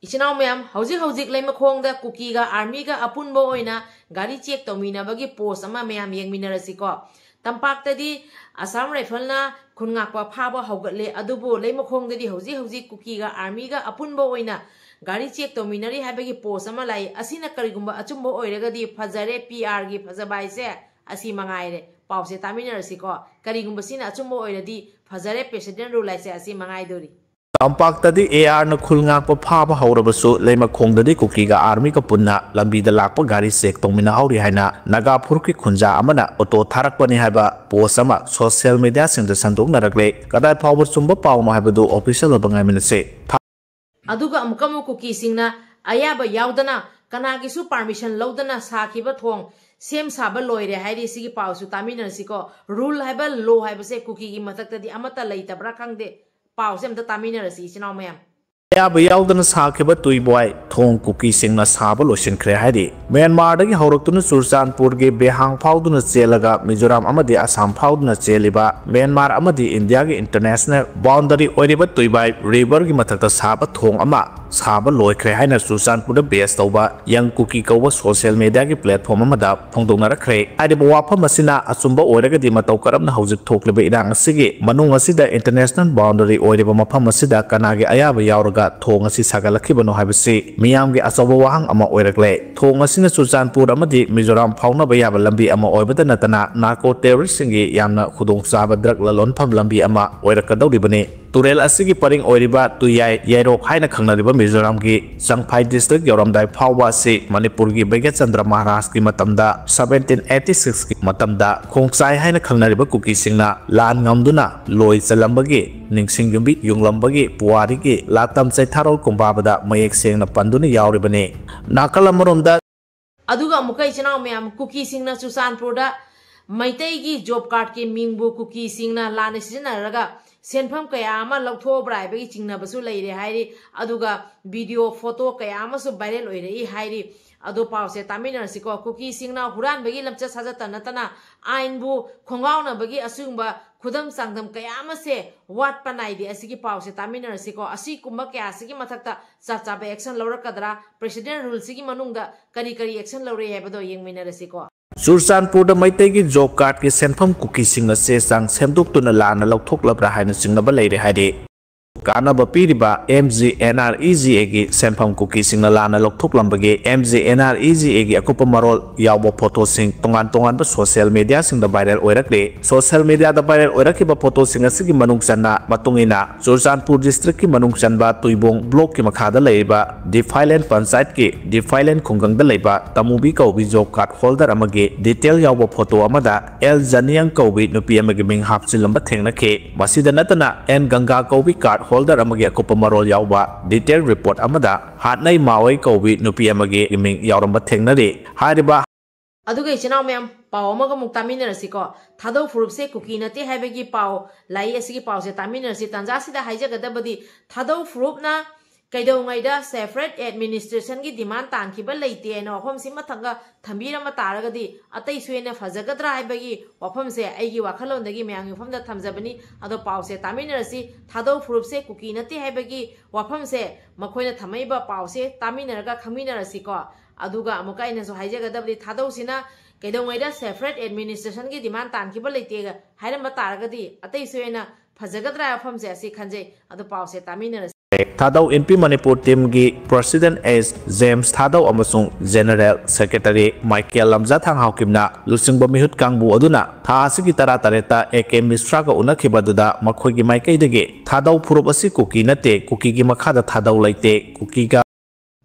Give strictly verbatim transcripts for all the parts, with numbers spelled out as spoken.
ꯏꯆꯤꯟ ꯏꯅꯥꯎ ꯃꯌꯥꯝ, ꯍꯧꯖꯤꯛ ꯍꯧꯖꯤꯛ ꯂꯩꯃꯈꯣꯡꯗ ꯀꯨꯀꯤꯒ ꯑꯥꯔꯃꯤꯒ ꯑꯄꯨꯟꯕ ꯑꯣꯏꯅ ꯒꯥꯔꯤ ꯆꯦꯛ ꯇꯧꯃꯤꯟꯅꯕꯒꯤ ꯄꯣꯁ ꯑꯃ ꯃꯌꯥꯝ ꯌꯦꯡꯃꯤꯟꯅꯔꯁꯤꯀꯣ꯫ ꯇꯝꯄꯥꯛꯇꯗꯤ ꯑꯁꯥꯝ ꯔꯥꯏꯐꯜꯅ ꯈꯨꯟ ꯉꯥꯛꯄ ꯐꯥꯕ ꯍꯧꯒꯠꯂꯦ, ꯑꯗꯨꯕꯨ ꯂꯩꯃꯈꯣꯡꯗꯗꯤ ꯍꯧꯖꯤꯛ ꯍꯧꯖꯤꯛ ꯀꯨꯀꯤꯒ ꯑꯥꯔꯃꯤꯒ ꯑꯄꯨꯟꯕ ꯑꯣꯏꯅ ꯒꯥꯔꯤ ꯆꯦꯛ ꯇꯧꯃꯤꯟꯅꯔꯤ ꯍꯥꯏꯕꯒꯤ ꯄꯣꯁ ꯑꯃ ꯂꯥꯛꯏ꯫ ꯑꯁꯤꯅ ꯀꯔꯤꯒꯨꯝꯕ ꯑꯆꯨꯝꯕ ꯑꯣꯏꯔꯒꯗꯤ ꯐꯖꯔꯦ, ꯄꯤ ꯑꯥꯔꯒꯤ ꯐꯖꯕ ꯍꯥꯏꯁꯦ ꯑꯁꯤ ꯃꯉꯥꯏꯔꯦ꯫ ꯄꯥꯎꯁꯦ ꯇꯥꯃꯤꯟꯅꯔꯁꯤꯀꯣ꯫ ꯀꯔꯤꯒꯨꯝꯕ ꯁꯤꯅ ꯑꯆꯨꯝꯕ ꯑꯣꯏꯔꯗꯤ ꯐꯖꯔꯦ, ꯄ꯭ꯔꯦꯁꯤꯗꯦꯟ ꯔꯨꯜ ꯍꯥꯏꯁꯦ ꯑꯁꯤ ꯃꯉꯥꯏꯗꯣꯔꯤ꯫ ꯇꯝꯄꯥꯛꯇꯗꯤ ꯑꯦ ꯑꯥꯔꯅ ꯈꯨꯜ ꯉꯥꯛꯄ ꯐꯥꯕ ꯍꯧꯔꯕꯁꯨ, ꯂꯩꯃꯈꯣꯡꯗꯗꯤ ꯀꯨꯀꯤꯒ ꯑꯥꯔꯃꯤꯒ ꯄꯨꯟꯅ ꯂꯝꯕꯤꯗ ꯂꯥꯛꯄ ꯒꯥꯔꯤ ꯆꯦꯛ ꯇꯧꯃꯤꯟꯅꯍꯧꯔꯤ ꯍꯥꯏꯅ ꯅꯥꯒꯥ ꯐꯨꯔꯨꯞꯀꯤ ꯈꯨꯟꯖꯥ ꯑꯃꯅ ꯑꯣꯇꯣ ꯊꯥꯔꯛꯄꯅꯤ ꯍꯥꯏꯕ ꯄꯣꯁ ꯑꯃ ꯁꯣꯁꯤꯌꯦꯜ ꯃꯤꯗꯤꯌꯥꯁꯤꯡꯗ ꯁꯟꯗꯣꯛꯅꯔꯛꯂꯦ꯫ ꯀꯗꯥꯏ ꯐꯥꯎꯕ ꯆꯨꯝꯕ ꯄꯥꯎꯅꯣ ꯍꯥꯏꯕꯗꯨ ꯑꯣꯐꯤꯁꯤꯌꯦꯜ ꯑꯣꯏꯕ ꯉꯥꯏꯃꯤꯟꯅꯁꯤ꯫ ꯑꯗꯨꯒ ꯑꯃꯨꯛꯀ ꯑꯃꯨꯛ ꯀꯨꯀꯤꯁꯤꯡꯅ ꯑꯌꯥꯕ ꯌꯥꯎꯗꯅ ꯀꯅꯥꯒꯤꯁꯨ ꯄꯥꯔꯃꯤꯁꯟ ꯂꯧꯗꯅ ꯁꯥꯈꯤꯕ ꯊꯣꯡ ꯁꯦꯝ ꯁꯥꯕ ꯂꯣꯏꯔꯦ ꯍꯥꯏꯔꯤ꯫ ꯁꯤꯒꯤ ꯄꯥꯎꯁꯨ ꯇꯥꯃꯤꯟꯅꯔꯁꯤꯀꯣ꯫ ꯔꯨꯜ ꯍꯥꯏꯕ, ꯂꯣ ꯍꯥꯏꯕꯁꯦ ꯀꯨꯀꯤꯒꯤ ꯃꯊꯛꯇꯗꯤ ꯑꯃꯠꯇ ꯂꯩꯇꯕ꯭ꯔꯥ ꯈꯪꯗꯦ꯫ ꯄꯥꯎꯁꯦ ꯑꯝꯇ ꯇꯥꯃꯤꯟꯅꯔꯁꯤ, ꯏꯆꯤꯟ ꯏꯅꯥꯎ ꯃꯌꯥꯝ꯫ ꯑꯌꯥꯕ ꯌꯥꯎꯗꯅ ꯁꯥꯈꯤꯕ ꯇꯨꯏꯕ꯭ꯋꯥꯏ ꯊꯣꯡ ꯀꯨꯀꯤꯁꯤꯡꯅ ꯁꯥꯕ ꯂꯣꯏꯁꯤꯟꯈ꯭ꯔꯦ ꯍꯥꯏꯔꯤ꯫ ꯃ꯭ꯌꯥꯟꯃꯥꯔꯗꯒꯤ ꯍꯧꯔꯛꯇꯨꯅ ꯆꯨꯔꯆꯥꯟꯄꯨꯔꯒꯤ ꯕꯦꯍꯥꯡ ꯐꯥꯎꯗꯨꯅ ꯆꯦꯜꯂꯒ ꯃꯤꯖꯣꯔꯥꯝ ꯑꯃꯗꯤ ꯑꯁꯥꯝ ꯐꯥꯎꯗꯨꯅ ꯆꯦꯜꯂꯤꯕ ꯃ꯭ꯌꯥꯟꯃꯥꯔ ꯑꯃꯗꯤ ꯏꯟꯗꯤꯌꯥꯒꯤ ꯏꯟꯇꯔꯅꯦꯁꯅꯦꯜ ꯕꯥꯎꯟꯗꯔꯤ ꯑꯣꯏꯔꯤꯕ ꯇꯨꯏꯕꯥꯏ ꯔꯤꯚꯔꯒꯤ ꯃꯊꯛꯇ ꯁꯥꯕ ꯊꯣꯡ ꯑꯃ ꯁꯥꯕ ꯂꯣꯏꯈ꯭ꯔꯦ ꯍꯥꯏꯅ ꯆꯨꯔꯆꯥꯟꯄꯨꯔꯗ ꯕꯦꯁ ꯇꯧꯕ ꯌꯪ ꯀꯨꯀꯤ ꯀꯧꯕ ꯁꯣꯁꯤꯌꯦꯜ ꯃꯤꯗꯤꯌꯥꯒꯤ ꯄ꯭ꯂꯦꯠꯐꯣꯝ ꯑꯃꯗ ꯐꯣꯡꯗꯣꯛꯅꯔꯛꯈ꯭ꯔꯦ꯫ ꯍꯥꯏꯔꯤꯕ ꯋꯥꯐꯝ ꯑꯁꯤꯅ ꯑꯆꯨꯝꯕ ꯑꯣꯏꯔꯒꯗꯤ, ꯃꯇꯧ ꯀꯔꯝꯅ ꯍꯧꯖꯤꯛ ꯊꯣꯛꯂꯤꯕ ꯏꯔꯥꯡ ꯑꯁꯤꯒꯤ ꯃꯅꯨꯡ ꯑꯁꯤꯗ ꯏꯟꯇꯔꯅꯦꯁꯅꯦꯜ ꯕꯥꯎꯟꯗꯔꯤ ꯑꯣꯏꯔꯤꯕ ꯃꯐꯝ ꯑꯁꯤꯗ ꯀꯅꯥꯒꯤ ꯑꯌꯥꯕ ꯌꯥꯎꯔꯒ ꯊꯣꯡ ꯑꯁꯤ ꯁꯥꯒꯠꯂꯛꯈꯤꯕꯅꯣ ꯍꯥꯏꯕꯁꯤ ꯃꯤꯌꯥꯝꯒꯤ ꯑꯆꯧꯕ ꯋꯥꯍꯪ ꯑꯃ ꯑꯣꯏꯔꯛꯂꯦ꯫ ꯊꯣꯡ ꯑꯁꯤꯅ ꯆꯨꯔꯆꯥꯟꯄꯨꯔ ꯑꯃꯗꯤ ꯃꯤꯖꯣꯔꯥꯝ ꯐꯥꯎꯅꯕ ꯌꯥꯕ ꯂꯝꯕꯤ ꯑꯃ ꯑꯣꯏꯕꯗ ꯅꯠꯇꯅ, ꯅꯥꯔꯀꯣ ꯇꯦꯔꯣꯔꯤꯁꯁꯤꯡꯒꯤ ꯌꯥꯝꯅ ꯈꯨꯗꯣꯡꯆꯥꯕ ꯗ꯭ꯔꯒ ꯂꯂꯣꯟꯐꯝ ꯂꯝꯕꯤ ꯑꯃ ꯑꯣꯏꯔꯛꯀꯗꯧꯔꯤꯕꯅꯤ꯫ ꯇꯨꯔꯦꯜ ꯑꯁꯤꯒꯤ ꯄꯔꯤꯡ ꯑꯣꯏꯔꯤꯕ ꯇꯨꯌꯥꯏ ꯌꯥꯏꯔꯣꯛ ꯍꯥꯏꯅ ꯈꯪꯅꯔꯤꯕ ꯃꯤꯖꯣꯔꯥꯝꯒꯤ ꯆꯪꯐꯥꯏ ꯗꯤꯁꯇ꯭ꯔꯤꯛ ꯌꯧꯔꯝꯗꯥꯏ ꯐꯥꯎꯕ ꯑꯁꯤ ꯃꯅꯤꯄꯨꯔꯒꯤ ꯕꯩꯒ꯭ꯌꯥꯆꯟꯗ꯭ꯔ ꯃꯍꯥꯔꯥꯖꯀꯤ ꯃꯇꯝꯗ, ꯁꯕꯦꯟꯇꯤꯟ ꯑꯩꯠꯇꯤ ꯁꯤꯛꯁꯀꯤ ꯃꯇꯝꯗ ꯈꯣꯡꯆꯥꯏ ꯍꯥꯏꯅ ꯈꯪꯅꯔꯤꯕ ꯀꯨꯀꯤꯁꯤꯡꯅ ꯂꯥꯟ ꯉꯝꯗꯨꯅ ꯂꯣꯏ ꯆꯜꯂꯝꯕꯒꯤ, ꯅꯤꯡꯁꯤꯡ ꯌꯨꯝꯕꯤ ꯌꯨꯡꯂꯝꯕꯒꯤ ꯄꯨꯋꯥꯔꯤꯒꯤ ꯂꯥꯇꯝ ꯆꯩꯊꯥꯔꯣꯜ ꯀꯨꯝꯕꯥꯕꯗ ꯃꯌꯦꯛ ꯁꯦꯡꯅ ꯄꯟꯗꯨꯅ ꯌꯥꯎꯔꯤꯕꯅꯤ꯫ ꯅꯥꯀꯜ ꯑꯃꯔꯣꯝꯗ ꯑꯗꯨꯒ ꯑꯃꯨꯛꯀ ꯏꯆꯤꯟ ꯏꯅꯥꯎ ꯃꯌꯥꯝ, ꯀꯨꯀꯤꯁꯤꯡꯅ ꯆꯨꯔꯆꯥꯟꯄꯨꯔꯗ ꯃꯩꯇꯩꯒꯤ ꯖꯣꯕ ꯀꯥꯔꯗꯀꯤ ꯃꯤꯡꯕꯨ ꯀꯨꯀꯤꯁꯤꯡꯅ ꯂꯥꯟꯅ ꯁꯤꯖꯤꯟꯅꯔꯒ ꯁꯦꯟꯐꯝ ꯀꯌꯥ ꯑꯃ ꯂꯧꯊꯣꯛꯑꯕ꯭ꯔꯥ ꯍꯥꯏꯕꯒꯤ ꯆꯤꯡꯅꯕꯁꯨ ꯂꯩꯔꯦ ꯍꯥꯏꯔꯤ꯫ ꯑꯗꯨꯒ ꯚꯤꯗꯤꯑꯣ, ꯐꯣꯇꯣ ꯀꯌꯥ ꯑꯃꯁꯨ ꯚꯥꯏꯔꯦꯜ ꯑꯣꯏꯔꯛꯏ ꯍꯥꯏꯔꯤ꯫ ꯑꯗꯣ ꯄꯥꯎꯁꯦ ꯇꯥꯃꯤꯟꯅꯔꯁꯤꯀꯣ꯫ ꯀꯨꯀꯤꯁꯤꯡꯅ ꯍꯨꯔꯥꯟꯕꯒꯤ ꯂꯝꯆꯠ ꯁꯥꯖꯠꯇ ꯅꯠꯇꯅ ꯑꯥꯏꯟꯕꯨ ꯈꯣꯡꯒꯥꯎꯅꯕꯒꯤ ꯑꯁꯤꯒꯨꯝꯕ ꯈꯨꯗꯝ ꯆꯥꯡꯗꯝ ꯀꯌꯥ ꯑꯃꯁꯦ ꯋꯥꯠꯄ ꯅꯥꯏꯗꯦ꯫ ꯑꯁꯤꯒꯤ ꯄꯥꯎꯁꯦ ꯇꯥꯃꯤꯟꯅꯔꯁꯤꯀꯣ꯫ ꯑꯁꯤꯒꯨꯝꯕ ꯀꯌꯥꯁꯤꯒꯤ ꯃꯊꯛꯇ ꯆꯞ ꯆꯥꯕ action ꯂꯧꯔꯛꯀꯗ꯭ꯔꯥ? President ruleꯁꯤꯒꯤ ꯃꯅꯨꯡꯗ ꯀꯔꯤ ꯀꯔꯤ action ꯂꯧꯔꯦ ꯍꯥꯏꯕꯗꯣ ꯌꯦꯡꯃꯤꯟꯅꯔꯁꯤꯀꯣ꯫ ꯆꯨꯔꯆꯥꯟꯄꯨꯔꯗ ꯃꯩꯇꯩꯒꯤ job cardꯀꯤ ꯁꯦꯟꯐꯝ ꯀꯨꯀꯤꯁꯤꯡꯅ ꯆꯦ ꯆꯥꯡ ꯁꯦꯝꯗꯣꯛꯇꯨꯅ ꯂꯥꯟꯅ ꯂꯧꯊꯣꯛꯂꯕ꯭ꯔꯥ ꯍꯥꯏꯅ ꯆꯤꯡꯅꯕ ꯂꯩꯔꯦ ꯍꯥꯏꯔꯤ꯫ ꯀꯥꯟꯅꯕ ꯄꯤꯔꯤꯕ MGNREGAꯒꯤ ꯁꯦꯟꯐꯝ ꯀꯨꯀꯤꯁꯤꯡꯅ ꯂꯥꯟꯅ ꯂꯧꯊꯣꯛꯂꯝꯕꯒꯤ MGNREGAꯒꯤ ꯑꯀꯨꯞꯄ ꯃꯔꯣꯜ ꯌꯥꯎꯕ photoꯁꯤꯡ ꯇꯣꯉꯥꯟ ꯇꯣꯉꯥꯟꯕ social mediaꯁꯤꯡꯗ viral ꯑꯣꯏꯔꯛꯂꯤ꯫ Social mediaꯗ viral ꯑꯣꯏꯔꯛꯈꯤꯕ photoꯁꯤꯡ ꯑꯁꯤꯒꯤ ꯃꯅꯨꯡ ꯆꯟꯅ ꯃꯇꯨꯡ ꯏꯟꯅ ꯆꯨꯔꯆꯥꯟꯄꯨꯔ districtꯀꯤ ꯃꯅꯨꯡ ꯆꯟꯕ ꯇꯨꯏꯕꯣꯡ blockꯀꯤ ꯃꯈꯥꯗ ꯂꯩꯔꯤꯕ ꯗꯤꯐꯥꯏꯂꯦꯟ ꯄꯟꯆꯥꯌꯠꯀꯤ ꯗꯤꯐꯥꯏꯂꯦꯟ ꯈꯨꯡꯒꯪꯗ ꯂꯩꯕ ꯇꯃꯨꯕꯤ ꯀꯧꯕꯤ job card holder ꯑꯃꯒꯤ detail ꯌꯥꯎꯕ photo ꯑꯃꯗ ꯑꯦꯜ ꯖꯅꯤꯌꯪ ꯀꯧꯕꯤ ꯅꯨꯄꯤ ꯑꯃꯒꯤ ꯃꯤꯡ ꯍꯥꯞꯆꯤꯜꯂꯝꯕ ꯊꯦꯡꯅꯈꯤ꯫ ꯃꯁꯤꯗ ꯅꯠꯇꯅ ꯑꯦꯟ ꯒꯪꯒꯥ ꯀꯧꯕꯤ card holder ꯑꯃꯒꯤ ꯑꯀꯨꯞꯄ ꯃꯔꯣꯜ ꯌꯥꯎꯕ detail report ꯑꯃꯗ ꯍꯥꯠꯅꯩ ꯃꯥꯋꯩ ꯀꯧꯕꯤ ꯅꯨꯄꯤ ꯑꯃꯒꯤ ꯃꯤꯡ ꯌꯥꯎꯔꯝꯕ ꯊꯦꯡꯅꯔꯤ꯫ ꯍꯥꯏꯔꯤꯕ ꯑꯗꯨꯒ ꯏꯆꯤꯟ ꯏꯅꯥꯎ ꯃꯌꯥꯝ, ꯄꯥꯎ ꯑꯃꯒ ꯑꯃꯨꯛ ꯇꯥꯃꯤꯟꯅꯔꯁꯤꯀꯣ꯫ ꯊꯥꯗꯧ ꯐꯨꯔꯨꯞꯁꯦ ꯀꯨꯀꯤ ꯅꯠꯇꯦ ꯍꯥꯏꯕꯒꯤ ꯄꯥꯎ ꯂꯥꯛꯏ꯫ ꯑꯁꯤꯒꯤ ꯄꯥꯎꯁꯦ ꯇꯥꯃꯤꯟꯅꯔꯁꯤ꯫ ꯇꯥꯟꯖꯥꯁꯤꯗ ꯍꯥꯏꯖꯒꯗꯕꯗꯤ, ꯊꯥꯗꯧ ꯐꯨꯔꯨꯞꯅ ꯀꯩꯗꯧꯉꯩꯗ separate administrationꯒꯤ demand ꯇꯥꯟꯈꯤꯕ ꯂꯩꯇꯦ ꯍꯥꯏꯅ ꯋꯥꯐꯝꯁꯤ ꯃꯊꯪꯒ ꯊꯝꯕꯤꯔꯝꯕ ꯇꯥꯔꯒꯗꯤ ꯑꯇꯩꯁꯨ ꯍꯦꯟꯅ ꯐꯖꯒꯗ꯭ꯔꯥ ꯍꯥꯏꯕꯒꯤ ꯋꯥꯐꯝꯁꯦ ꯑꯩꯒꯤ ꯋꯥꯈꯜꯂꯣꯟꯗꯒꯤ ꯃꯌꯥꯝꯒꯤ ꯃꯐꯝꯗ ꯊꯝꯖꯕꯅꯤ꯫ ꯑꯗꯣ ꯄꯥꯎꯁꯦ ꯇꯥꯃꯤꯟꯅꯔꯁꯤ꯫ ꯊꯥꯗꯧ ꯐꯨꯔꯨꯞꯁꯦ ꯀꯨꯀꯤ ꯅꯠꯇꯦ ꯍꯥꯏꯕꯒꯤ ꯋꯥꯐꯝꯁꯦ ꯃꯈꯣꯏꯅ ꯊꯝꯃꯛꯏꯕ ꯄꯥꯎꯁꯦ ꯇꯥꯃꯤꯟꯅꯔꯒ ꯈꯪꯃꯤꯟꯅꯔꯁꯤꯀꯣ꯫ ꯑꯗꯨꯒ ꯑꯃꯨꯛꯀ ꯑꯩꯅꯁꯨ ꯍꯥꯏꯖꯒꯗꯕꯗꯤ, ꯊꯥꯗꯧꯁꯤꯅ ꯀꯩꯗꯧꯉꯩꯗ separate administrationꯒꯤ demand ꯇꯥꯟꯈꯤꯕ ꯂꯩꯇꯦ ꯍꯥꯏꯔꯝꯕ ꯇꯥꯔꯒꯗꯤ ꯑꯇꯩꯁꯨ ꯍꯦꯟꯅ ꯐꯖꯒꯗ꯭ꯔꯥ ꯋꯥꯐꯝꯁꯦ ꯑꯁꯤ ꯈꯟꯖꯩ꯫ ꯑꯗꯣ ꯄꯥꯎꯁꯦ ꯇꯥꯃꯤꯟꯅꯔꯁꯤ꯫ ꯊꯥꯗꯧ ꯏꯟꯄꯤ ꯃꯅꯤꯄꯨꯔ teamꯒꯤ president ꯑꯦꯁ ꯖꯦꯝꯁ ꯊꯥꯗꯧ ꯑꯃꯁꯨꯡ general secretary ꯃꯥꯏꯀꯦꯜ ꯂꯝꯖꯥ ꯊꯥꯡꯍꯥꯎꯀꯤꯝꯅ ꯂꯨꯆꯤꯡꯕ ꯃꯤꯍꯨꯠ ꯀꯥꯡꯕꯨ ꯑꯗꯨꯅ ꯊꯥ ꯑꯁꯤꯒꯤ ꯇꯔꯥꯇꯔꯦꯠꯇ ꯑꯦ ꯀꯦ ꯃꯤꯁ꯭ꯔꯥꯒ ꯎꯅꯈꯤꯕ ꯑꯗꯨꯗ ꯃꯈꯣꯏꯒꯤ ꯃꯥꯏꯀꯩꯗꯒꯤ ꯊꯥꯗꯧ ꯐꯨꯔꯨꯞ ꯑꯁꯤ ꯀꯨꯀꯤ ꯅꯠꯇꯦ, ꯀꯨꯀꯤꯒꯤ ꯃꯈꯥꯗ ꯊꯥꯗꯧ ꯂꯩꯇꯦ, ꯀꯨꯀꯤꯒ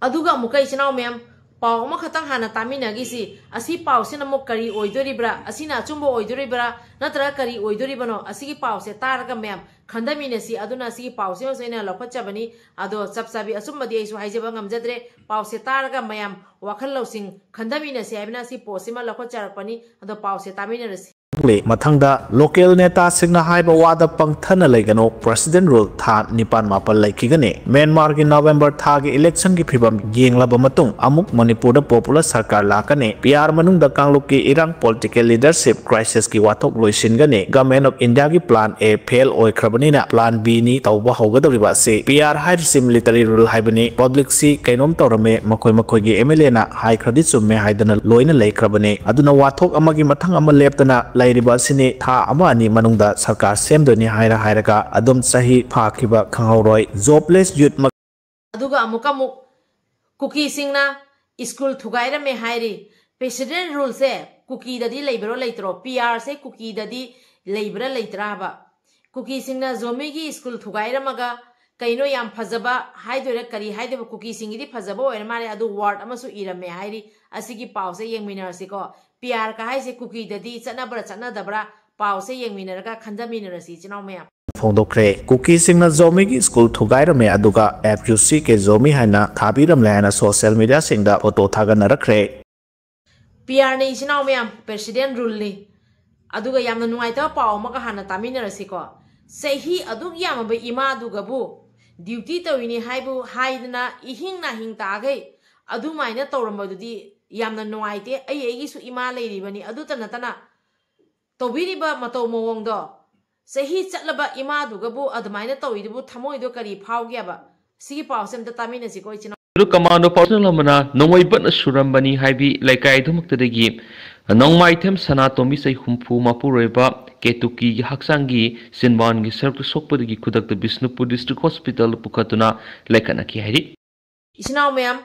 ꯑꯗꯨꯒ ꯑꯃꯨꯛꯀ ꯏꯆꯤꯟ ꯏꯅꯥꯎ ꯃꯌꯥꯝ, ꯄꯥꯎ ꯑꯃꯈꯛꯇꯪ ꯍꯥꯟꯅ ꯇꯥꯃꯤꯟꯅꯈꯤꯁꯤ꯫ ꯑꯁꯤ ꯄꯥꯎꯁꯤꯅ ꯑꯃꯨꯛ ꯀꯔꯤ ꯑꯣꯏꯗꯣꯔꯤꯕ꯭ꯔꯥ? ꯑꯁꯤꯅ ꯑꯆꯨꯝꯕ ꯑꯣꯏꯗꯣꯔꯤꯕ꯭ꯔꯥ? ꯅꯠꯇ꯭ꯔꯒ ꯀꯔꯤ ꯑꯣꯏꯗꯣꯔꯤꯕꯅꯣ? ꯑꯁꯤꯒꯤ ꯄꯥꯎꯁꯦ ꯇꯥꯔꯒ ꯃꯌꯥꯝ ꯈꯟꯊꯃꯤꯟꯅꯁꯤ꯫ ꯑꯗꯨꯅ ꯑꯁꯤꯒꯤ ꯄꯥꯎꯁꯤꯃꯁꯨ ꯑꯩꯅ ꯂꯧꯈꯠꯆꯕꯅꯤ꯫ ꯑꯗꯣ ꯆꯞ ꯆꯥꯕꯤ ꯑꯆꯨꯝꯕꯗꯤ ꯑꯩꯁꯨ ꯍꯥꯏꯖꯕ ꯉꯝꯖꯗ꯭ꯔꯦ꯫ ꯄꯥꯎꯁꯦ ꯇꯥꯔꯒ ꯃꯌꯥꯝ ꯋꯥꯈꯜ ꯂꯧꯁꯤꯡ ꯈꯟꯊꯃꯤꯟꯅꯁꯤ ꯍꯥꯏꯕꯅ ꯑꯁꯤ postꯁꯤꯃ ꯂꯧꯈꯠꯆꯔꯛꯄꯅꯤ꯫ ꯑꯗꯣ ꯄꯥꯎꯁꯦ ꯇꯥꯃꯤꯟꯅꯔꯁꯤ꯫ ꯃꯊꯪꯗ local ꯅꯦꯇꯥꯁꯤꯡꯅ ꯍꯥꯏꯕ ꯋꯥꯗ ꯄꯪꯊꯅ ꯂꯩꯒꯅꯨ, President Rule ꯊꯥ ꯅꯤꯄꯥꯟ ꯃꯥꯄꯟ ꯂꯩꯈꯤꯒꯅꯤ꯫ ꯃ꯭ꯌꯥꯟꯃꯥꯔꯒꯤ ꯅꯕꯦꯝꯕꯔ ꯊꯥꯒꯤ election ꯒꯤ ꯐꯤꯕꯝ ꯌꯦꯡꯂꯕ ꯃꯇꯨꯡ ꯑꯃꯨꯛ ꯃꯅꯤꯄꯨꯔꯗ popular ꯁꯔꯀꯥꯔ ꯂꯥꯛꯀꯅꯤ꯫ P R ꯃꯅꯨꯡꯗ ꯀꯥꯡꯂꯨꯞꯀꯤ ꯏꯔꯥꯡ, political leadership crisis ꯀꯤ ꯋꯥꯊꯣꯛ ꯂꯣꯏꯁꯤꯟꯒꯅꯤ꯫ Government of India ꯒꯤ plan A fail ꯑꯣꯏꯈ꯭ꯔꯕꯅꯤꯅ plan B ꯅꯤ ꯇꯧꯕ ꯍꯧꯒꯗꯧꯔꯤꯕ ꯑꯁꯤ꯫ P R ꯍꯥꯏꯔꯤꯁꯤ military rule ꯍꯥꯏꯕꯅꯤ꯫ Public ꯁꯤ ꯀꯩꯅꯣꯝ ꯇꯧꯔꯝꯃꯦ, ꯃꯈꯣꯏ ꯃꯈꯣꯏꯒꯤ M L A ꯅ ꯍꯥꯏꯈ꯭ꯔꯗꯤ ꯆꯨꯝꯃꯦ ꯍꯥꯏꯗꯅ ꯂꯣꯏꯅ ꯂꯩꯈ꯭ꯔꯕꯅꯤ꯫ ꯑꯗꯨꯅ ꯋꯥꯊꯣꯛ ꯑꯃꯒꯤ ꯃꯊꯪ ꯑꯃ ꯂꯦꯞꯇꯅ ꯂꯩꯔꯤꯕ ꯑꯁꯤꯅꯤ꯫ ꯊꯥ ꯑꯃ ꯑꯅꯤ ꯃꯅꯨꯡꯗ ꯁꯔꯀꯥꯔ ꯁꯦꯝꯗꯣꯏꯅꯤ ꯍꯥꯏꯔ ꯍꯥꯏꯔꯒ ꯑꯗꯨꯝ ꯆꯍꯤ ꯐꯥꯈꯤꯕ ꯈꯪꯍꯧꯔꯣꯏ꯫ Jobless youth ꯑꯗꯨꯒ ꯑꯃꯨꯛꯀ ꯑꯃꯨꯛ ꯀꯨꯀꯤꯁꯤꯡꯅ ꯁ꯭ꯀꯨꯜ ꯊꯨꯒꯥꯏꯔꯝꯃꯦ ꯍꯥꯏꯔꯤ꯫ President Rule ꯁꯦ ꯀꯨꯀꯤꯗꯗꯤ ꯂꯩꯕ꯭ꯔꯣ ꯂꯩꯇ꯭ꯔꯣ? P R ꯁꯦ ꯀꯨꯀꯤꯗꯗꯤ ꯂꯩꯕ꯭ꯔꯥ ꯂꯩꯇ꯭ꯔꯥ ꯍꯥꯏꯕ? ꯀꯨꯀꯤꯁꯤꯡꯅ ꯖꯣꯃꯤꯒꯤ ꯁ꯭ꯀꯨꯜ ꯊꯨꯒꯥꯏꯔꯝꯃꯒ ꯀꯩꯅꯣ ꯌꯥꯝ ꯐꯖꯕ ꯍꯥꯏꯗꯣꯏꯔꯥ ꯀꯔꯤ ꯍꯥꯏꯗꯣꯏꯕ, ꯀꯨꯀꯤꯁꯤꯡꯒꯤꯗꯤ ꯐꯖꯕ ꯑꯣꯏꯔ ꯃꯥꯜꯂꯦ, ꯑꯗꯨ word ꯑꯃꯁꯨ ꯏꯔꯝꯃꯦ ꯍꯥꯏꯔꯤ꯫ ꯑꯁꯤꯒꯤ ꯄꯥꯎꯁꯦ ꯌꯦꯡꯃꯤꯟꯅꯔꯁꯤꯀꯣ꯫ P R ꯀ ꯍꯥꯏꯁꯦ ꯀꯨꯀꯤꯗꯗꯤ ꯆꯠꯅꯕ꯭ꯔꯥ ꯆꯠꯅꯗꯕ꯭ꯔꯥ? ꯄꯥꯎꯁꯦ ꯌꯦꯡꯃꯤꯟꯅꯔꯒ ꯈꯟꯊꯃꯤꯟꯅꯔꯁꯤ ꯏꯆꯤꯟ ꯏꯅꯥꯎ ꯃꯌꯥꯝ꯫ ꯐꯣꯡꯗꯣꯛꯈ꯭ꯔꯦ꯫ ꯀꯨꯀꯤꯁꯤꯡꯅ ꯖꯣꯃꯤꯒꯤ ꯁ꯭ꯀꯨꯜ ꯊꯨꯒꯥꯏꯔꯝꯃꯦ, ꯑꯗꯨꯒ F U C K Zomi ꯍꯥꯏꯅ ꯊꯥꯕꯤꯔꯝꯂꯦ ꯍꯥꯏꯅ social media ꯁꯤꯡꯗ photo ꯊꯥꯒꯠꯅꯔꯛꯈ꯭ꯔꯦ꯫ P R ꯅꯤ ꯏꯆꯤꯟ ꯏꯅꯥꯎ ꯃꯌꯥꯝ, President Rule ꯅꯤ꯫ ꯑꯗꯨꯒ ꯌꯥꯝꯅ ꯅꯨꯡꯉꯥꯏꯇꯕ ꯄꯥꯎ ꯑꯃꯒ ꯍꯥꯟꯅ ꯇꯥꯃꯤꯟꯅꯔꯁꯤꯀꯣ꯫ ꯆꯍꯤ ꯑꯗꯨꯛ ꯌꯥꯝꯃꯕ ꯏꯃꯥꯗꯨꯒꯕꯨ duty ꯇꯧꯔꯤꯅꯤ ꯍꯥꯏꯕꯨ ꯍꯥꯏꯗꯅ ꯏꯍꯤꯡ ꯅꯥꯍꯤꯡ ꯇꯥꯈꯩ ꯑꯗꯨꯃꯥꯏꯅ ꯇꯧꯔꯝꯕꯗꯨꯗꯤ ꯌꯥꯝꯅ ꯅꯨꯡꯉꯥꯏꯇꯦ꯫ ꯑꯩ ꯑꯩꯒꯤꯁꯨ ꯏꯃꯥ ꯂꯩꯔꯤꯕꯅꯤ꯫ ꯑꯗꯨꯇ ꯅꯠꯇꯅ ꯇꯧꯕꯤꯔꯤꯕ ꯃꯇꯧ ꯃꯑꯣꯡꯗꯣ, ꯆꯍꯤ ꯆꯠꯂꯕ ꯏꯃꯥꯗꯨꯒꯕꯨ ꯑꯗꯨꯃꯥꯏꯅ ꯇꯧꯔꯤꯗꯨꯕꯨ ꯊꯃꯣꯏꯗꯣ ꯀꯔꯤ ꯐꯥꯎꯒꯦꯕ? ꯁꯤꯒꯤ ꯄꯥꯎꯁꯦ ꯑꯝꯇ ꯇꯥꯃꯤꯟꯅꯁꯤꯀꯣ ꯏꯆꯤꯟ ꯏꯅꯥꯎ꯫ ꯑꯗꯨ ꯀꯃꯥꯟꯗꯣ ꯄꯥꯎꯁꯦꯜ ꯑꯃꯅ ꯅꯣꯡꯃꯩ ꯕꯠꯅ ꯁꯨꯔꯝꯕꯅꯤ ꯍꯥꯏꯕꯤ ꯂꯩꯀꯥꯏ ꯑꯗꯨꯃꯛꯇꯗꯒꯤ ꯅꯣꯡꯃꯥꯏꯊꯦꯝ ꯁꯅꯥꯇꯣꯝꯕꯤ ꯆꯍꯤ ꯍꯨꯝꯐꯨ ꯃꯄꯨꯔꯣꯏꯕ ꯀꯦꯇꯨꯀꯤꯒꯤ ꯍꯛꯆꯥꯡꯒꯤ ꯆꯤꯟꯕꯥꯟꯒꯤ ꯁꯔꯨꯛꯇ ꯁꯣꯛꯄꯗꯒꯤ ꯈꯨꯗꯛꯇ ꯕꯤꯁꯅꯨꯄꯨꯔ District Hospital ꯄꯨꯈꯠꯇꯨꯅ ꯂꯥꯏꯀꯠꯅꯈꯤ ꯍꯥꯏꯔꯤ꯫ ꯏꯆꯤꯟ ꯏꯅꯥꯎ ꯃꯌꯥꯝ,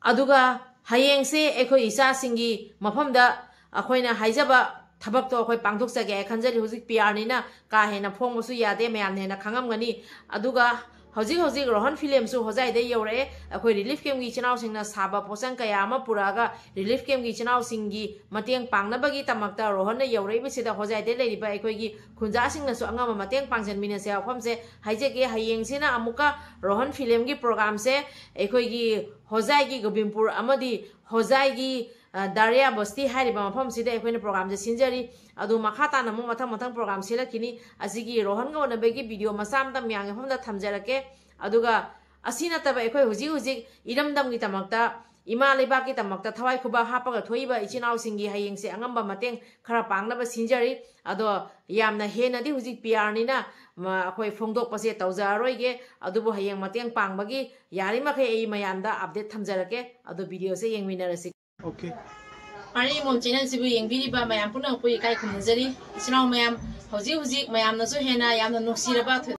ꯑꯗꯨꯒ ꯍꯌꯦꯡꯁꯦ ꯑꯩꯈꯣꯏ ꯏꯆꯥꯁꯤꯡꯒꯤ ꯃꯐꯝꯗ ꯑꯩꯈꯣꯏꯅ ꯍꯥꯏꯖꯕ ꯊꯕꯛꯇꯣ ꯑꯩꯈꯣꯏ ꯄꯥꯡꯊꯣꯛꯆꯒꯦ ꯍꯥꯏ ꯈꯟꯖꯔꯤ꯫ ꯍꯧꯖꯤꯛ P R ꯅꯤꯅ ꯀꯥ ꯍꯦꯟꯅ ꯐꯣꯡꯕꯁꯨ ꯌꯥꯗꯦ, ꯃꯌꯥꯝꯅ ꯍꯦꯟꯅ ꯈꯪꯉꯝꯒꯅꯤ꯫ ꯑꯗꯨꯒ ꯍꯧꯖꯤꯛ ꯍꯧꯖꯤꯛ ꯔꯣꯍꯟ Films ꯁꯨ ꯍꯣꯖꯥꯏꯗ ꯌꯧꯔꯛꯑꯦ꯫ ꯑꯩꯈꯣꯏ relief camp ꯀꯤ ꯏꯆꯤꯟ ꯏꯅꯥꯎꯁꯤꯡꯅ ꯁꯥꯕ ꯄꯣꯠꯆꯪ ꯀꯌꯥ ꯑꯃ ꯄꯨꯔꯛꯑꯒ relief camp ꯀꯤ ꯏꯆꯤꯟ ꯏꯅꯥꯎꯁꯤꯡꯒꯤ ꯃꯇꯦꯡ ꯄꯥꯡꯅꯕꯒꯤꯗꯃꯛꯇ ꯔꯣꯍꯟꯅ ꯌꯧꯔꯛꯏꯕꯁꯤꯗ ꯍꯣꯖꯥꯏꯗ ꯂꯩꯔꯤꯕ ꯑꯩꯈꯣꯏꯒꯤ ꯈꯨꯟꯖꯥꯁꯤꯡꯅꯁꯨ ꯑꯉꯝꯕ ꯃꯇꯦꯡ ꯄꯥꯡꯁꯤꯟꯃꯤꯟꯅꯁꯦ ꯍꯥꯏꯕ ꯋꯥꯐꯝꯁꯦ ꯍꯥꯏꯖꯒꯦ꯫ ꯍꯌꯦꯡꯁꯤꯅ ꯑꯃꯨꯛꯀ ꯔꯣꯍꯟ Films ꯀꯤ program ꯁꯦ ꯑꯩꯈꯣꯏꯒꯤ ꯍꯣꯖꯥꯏꯒꯤ ꯒꯣꯕꯤꯟꯄꯨꯔ ꯑꯃꯗꯤ ꯍꯣꯖꯥꯏꯒꯤ ꯗꯥꯔꯤꯌꯥ ꯕꯁꯇꯤ ꯍꯥꯏꯔꯤꯕ ꯃꯐꯝꯁꯤꯗ ꯑꯩꯈꯣꯏꯅ ꯄ꯭ꯔꯣꯒ꯭ꯔꯥꯝꯁꯦ ꯁꯤꯟꯖꯔꯤ꯫ ꯑꯗꯨ ꯃꯈꯥ ꯇꯥꯅ ꯑꯃꯨꯛ ꯃꯊꯪ ꯃꯊꯪ ꯄ꯭ꯔꯣꯒ꯭ꯔꯥꯝ ꯁꯤꯜꯂꯛꯈꯤꯅꯤ꯫ ꯑꯁꯤꯒꯤ ꯔꯣꯍꯟꯒ ꯎꯅꯕꯒꯤ ꯚꯤꯗꯤꯑꯣ ꯃꯆꯥ ꯑꯃꯇ ꯃꯌꯥꯝꯒꯤ ꯃꯐꯝꯗ ꯊꯝꯖꯔꯛꯀꯦ꯫ ꯑꯗꯨꯒ ꯑꯁꯤ ꯅꯠꯇꯕ ꯑꯩꯈꯣꯏ ꯍꯧꯖꯤꯛ ꯍꯧꯖꯤꯛ ꯏꯔꯝꯗꯝꯒꯤꯗꯃꯛꯇ, ꯏꯃꯥ ꯂꯩꯕꯥꯛꯀꯤꯗꯃꯛꯇ ꯊꯋꯥꯏ ꯈꯨꯕꯥꯛ ꯍꯥꯞꯄꯒ ꯊꯣꯛꯏꯕ ꯏꯆꯤꯟ ꯏꯅꯥꯎꯁꯤꯡꯒꯤ ꯍꯌꯦꯡꯁꯦ ꯑꯉꯝꯕ ꯃꯇꯦꯡ ꯈꯔ ꯄꯥꯡꯅꯕ ꯁꯤꯟꯖꯔꯤ꯫ ꯑꯗꯣ ꯌꯥꯝꯅ ꯍꯦꯟꯅꯗꯤ ꯍꯧꯖꯤꯛ ꯄꯤ ꯑꯥꯔꯅꯤꯅ ꯑꯩꯈꯣꯏ ꯐꯣꯡꯗꯣꯛꯄꯁꯦ ꯇꯧꯖꯔꯔꯣꯏꯒꯦ꯫ ꯑꯗꯨꯕꯨ ꯍꯌꯦꯡ ꯃꯇꯦꯡ ꯄꯥꯡꯕꯒꯤ ꯌꯥꯔꯤꯃꯈꯩ ꯑꯩ ꯃꯌꯥꯝꯗ ꯑꯞꯗꯦꯠ ꯊꯝꯖꯔꯛꯀꯦ꯫ ꯑꯗꯣ ꯚꯤꯗꯤꯑꯣꯁꯦ ꯌꯦꯡꯃꯤꯟꯅꯔꯁꯤ꯫ ꯄꯥꯔꯤ ꯏꯃꯣꯝ ꯆꯦꯅꯦꯜꯁꯤꯕꯨ ꯌꯦꯡꯕꯤꯔꯤꯕ ꯃꯌꯥꯝ ꯄꯨꯝꯅꯃꯛꯄꯨ ꯏꯀꯥꯏ ꯈꯨꯝꯅꯖꯔꯤ꯫ ꯏꯆꯤꯟ ꯏꯅꯥꯎ ꯃꯌꯥꯝ, ꯍꯧꯖꯤꯛ ꯍꯧꯖꯤꯛ ꯃꯌꯥꯝꯅꯁꯨ ꯍꯦꯟꯅ ꯌꯥꯝꯅ ꯅꯨꯡꯁꯤꯔꯕ ꯊꯣꯏ-,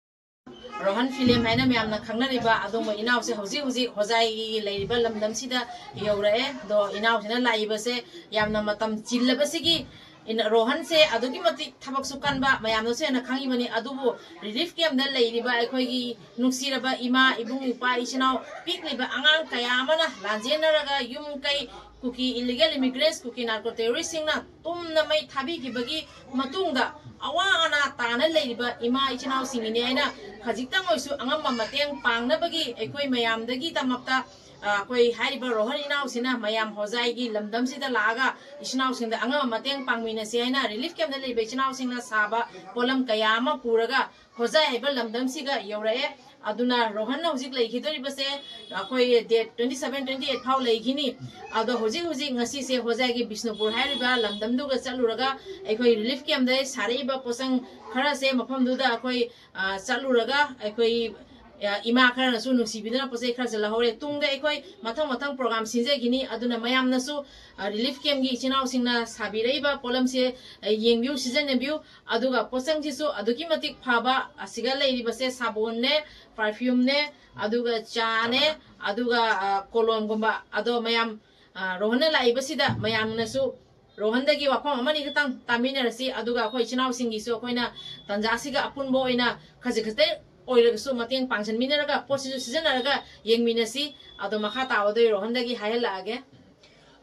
ꯔꯣꯍꯟ ꯐꯤꯂꯝ ꯍꯥꯏꯅ ꯃꯌꯥꯝꯅ ꯈꯪꯅꯔꯤꯕ ꯑꯗꯨꯒꯨꯝꯕ ꯏꯅꯥꯎꯁꯦ ꯍꯧꯖꯤꯛ ꯍꯧꯖꯤꯛ ꯍꯣꯖꯥꯏꯒꯤ ꯂꯩꯔꯤꯕ ꯂꯝꯗꯝꯁꯤꯗ ꯌꯧꯔꯛꯑꯦ꯫ ꯑꯗꯣ ꯏꯅꯥꯎꯁꯤꯅ ꯂꯥꯛꯏꯕꯁꯦ ꯌꯥꯝꯅ ꯃꯇꯝ ꯆꯤꯜꯂꯕꯁꯤꯒꯤ ꯏꯟ-, ꯔꯣꯍꯟꯁꯦ ꯑꯗꯨꯛꯀꯤ ꯃꯇꯤꯛ ꯊꯕꯛꯁꯨ ꯀꯟꯕ ꯃꯌꯥꯝꯅꯁꯨ ꯍꯦꯟꯅ ꯈꯪꯉꯤꯕꯅꯤ꯫ ꯑꯗꯨꯕꯨ ꯔꯤꯂꯤꯐ ꯀꯦꯝꯗ ꯂꯩꯔꯤꯕ ꯑꯩꯈꯣꯏꯒꯤ ꯅꯨꯡꯁꯤꯔꯕ ꯏꯃꯥ, ꯏꯕꯨꯡ, ꯏꯄꯥ, ꯏꯆꯤꯟ ꯏꯅꯥꯎ, ꯄꯤꯛꯂꯤꯕ ꯑꯉꯥꯡ ꯀꯌꯥ ꯑꯃꯅ ꯂꯥꯟꯖꯦꯟꯅꯔꯒ ꯌꯨꯝ ꯀꯩ ꯀꯨꯀꯤ ꯏꯂꯤꯒꯦꯜ ꯏꯃꯤꯒ꯭ꯔꯦꯟꯁ, ꯀꯨꯀꯤ ꯅꯥꯔꯀꯣ ꯇꯦꯔꯣꯔꯤꯁꯁꯤꯡꯅ ꯇꯨꯝꯅ ꯃꯩ ꯊꯥꯕꯤꯈꯤꯕꯒꯤ ꯃꯇꯨꯡꯗ ꯑꯋꯥ ꯑꯅꯥ ꯇꯥꯅ ꯂꯩꯔꯤꯕ ꯏꯃꯥ ꯏꯆꯤꯟ ꯏꯅꯥꯎꯁꯤꯡꯒꯤꯅꯤ ꯍꯥꯏꯅ ꯈꯖꯤꯛꯇꯪ ꯑꯣꯏꯁꯨ ꯑꯉꯝꯕ ꯃꯇꯦꯡ ꯄꯥꯡꯅꯕꯒꯤ ꯑꯩꯈꯣꯏ ꯃꯌꯥꯝꯗꯒꯤꯗꯃꯛꯇ, ꯑ, ꯑꯩꯈꯣꯏ ꯍꯥꯏꯔꯤꯕ ꯔꯣꯍꯟ ꯏꯅꯥꯎꯁꯤꯅ ꯃꯌꯥꯝ ꯍꯣꯖꯥꯏꯒꯤ ꯂꯝꯗꯝꯁꯤꯗ ꯂꯥꯛꯑꯒ ꯏꯆꯤꯟ ꯏꯅꯥꯎꯁꯤꯡꯗ ꯑꯉꯝꯕ ꯃꯇꯦꯡ ꯄꯥꯡꯃꯤꯟꯅꯁꯤ ꯍꯥꯏꯅ ꯔꯤꯂꯤꯐ ꯀꯦꯝꯗ ꯂꯩꯕ ꯏꯆꯤꯟ ꯏꯅꯥꯎꯁꯤꯡꯅ ꯁꯥꯕ ꯄꯣꯠꯂꯝ ꯀꯌꯥ ꯑꯃ ꯄꯨꯔꯒ ꯍꯣꯖꯥꯏ ꯍꯥꯏꯕ ꯂꯝꯗꯝꯁꯤꯒ ꯌꯧꯔꯛꯑꯦ꯫ ꯑꯗꯨꯅ ꯔꯣꯍꯟꯅ ꯍꯧꯖꯤꯛ ꯂꯩꯈꯤꯗꯣꯔꯤꯕꯁꯦ ꯑꯩꯈꯣꯏ date twenty seven, twenty eight ꯐꯥꯎ ꯂꯩꯈꯤꯅꯤ꯫ ꯑꯗꯣ ꯍꯧꯖꯤꯛ ꯍꯧꯖꯤꯛ ꯉꯁꯤꯁꯦ ꯍꯣꯖꯥꯏꯒꯤ ꯕꯤꯁꯅꯨꯄꯨꯔ ꯍꯥꯏꯔꯤꯕ ꯂꯝꯗꯝꯗꯨꯒ ꯆꯠꯂꯨꯔꯒ ꯑꯩꯈꯣꯏ ꯔꯤꯂꯤꯐ ꯀꯦꯝꯗ ꯁꯥꯔꯛꯏꯕ ꯄꯣꯠꯆꯪ ꯈꯔꯁꯦ ꯃꯐꯝꯗꯨꯗ ꯑꯩꯈꯣꯏ, ꯑ, ꯆꯠꯂꯨꯔꯒ ꯑꯩꯈꯣꯏ, ꯑ, ꯏꯃꯥ ꯈꯔꯅꯁꯨ ꯅꯨꯡꯁꯤꯕꯤꯗꯨꯅ ꯄꯣꯠ ꯆꯩ ꯈꯔꯁꯦ ꯂꯧꯍꯧꯔꯦ꯫ ꯇꯨꯡꯗ ꯑꯩꯈꯣꯏ ꯃꯊꯪ ꯃꯊꯪ ꯄ꯭ꯔꯣꯒ꯭ꯔꯥꯝ ꯁꯤꯟꯖꯈꯤꯅꯤ꯫ ꯑꯗꯨꯅ ꯃꯌꯥꯝꯅꯁꯨ, ꯑ, ꯔꯤꯂꯤꯐ ꯀꯦꯝꯒꯤ ꯏꯆꯤꯟ ꯏꯅꯥꯎꯁꯤꯡꯅ ꯁꯥꯕꯤꯔꯛꯏꯕ ꯄꯣꯠꯂꯝꯁꯦ, ꯑ, ꯌꯦꯡꯕꯤꯌꯨ, ꯁꯤꯖꯤꯟꯅꯕꯤꯌꯨ꯫ ꯑꯗꯨꯒ ꯄꯣꯠꯆꯪꯁꯤꯁꯨ ꯑꯗꯨꯛꯀꯤ ꯃꯇꯤꯛ ꯐꯕ, ꯑꯁꯤꯒ ꯂꯩꯔꯤꯕꯁꯦ ꯁꯥꯕꯣꯟꯅꯦ, ꯄꯔꯐ꯭ꯌꯨꯝꯅꯦ, ꯑꯗꯨꯒ ꯆꯥꯅꯦ, ꯑꯗꯨꯒ, ꯑ, ꯀꯣꯂꯣꯝꯒꯨꯝꯕ꯫ ꯑꯗꯣ ꯃꯌꯥꯝ, ꯑ, ꯔꯣꯍꯟꯅ ꯂꯥꯛꯏꯕꯁꯤꯗ ꯃꯌꯥꯝꯅꯁꯨ ꯔꯣꯍꯟꯗꯒꯤ ꯋꯥꯐꯝ ꯑꯃꯅꯤ ꯈꯛꯇꯪ ꯇꯥꯃꯤꯟꯅꯔꯁꯤ꯫ ꯑꯗꯨꯒ ꯑꯩꯈꯣꯏ ꯏꯆꯤꯟ ꯏꯅꯥꯎꯁꯤꯡꯒꯤꯁꯨ ꯑꯩꯈꯣꯏꯅ ꯇꯥꯟꯖꯥꯁꯤꯒ ꯑꯄꯨꯟꯕ ꯑꯣꯏꯅ ꯈꯖꯤꯛ ꯈꯛꯇ ꯑꯣꯏꯔꯒꯁꯨ ꯃꯇꯦꯡ ꯄꯥꯡꯁꯤꯟꯃꯤꯟꯅꯔꯒ ꯄꯣꯠꯁꯤꯁꯨ ꯁꯤꯖꯤꯟꯅꯔꯒ ꯌꯦꯡꯃꯤꯟꯅꯁꯤ꯫ ꯑꯗꯣ ꯃꯈꯥ ꯇꯥꯕꯗꯣ ꯑꯩ ꯔꯣꯍꯟꯗꯒꯤ ꯍꯥꯏꯍꯜꯂꯛꯑꯒꯦ꯫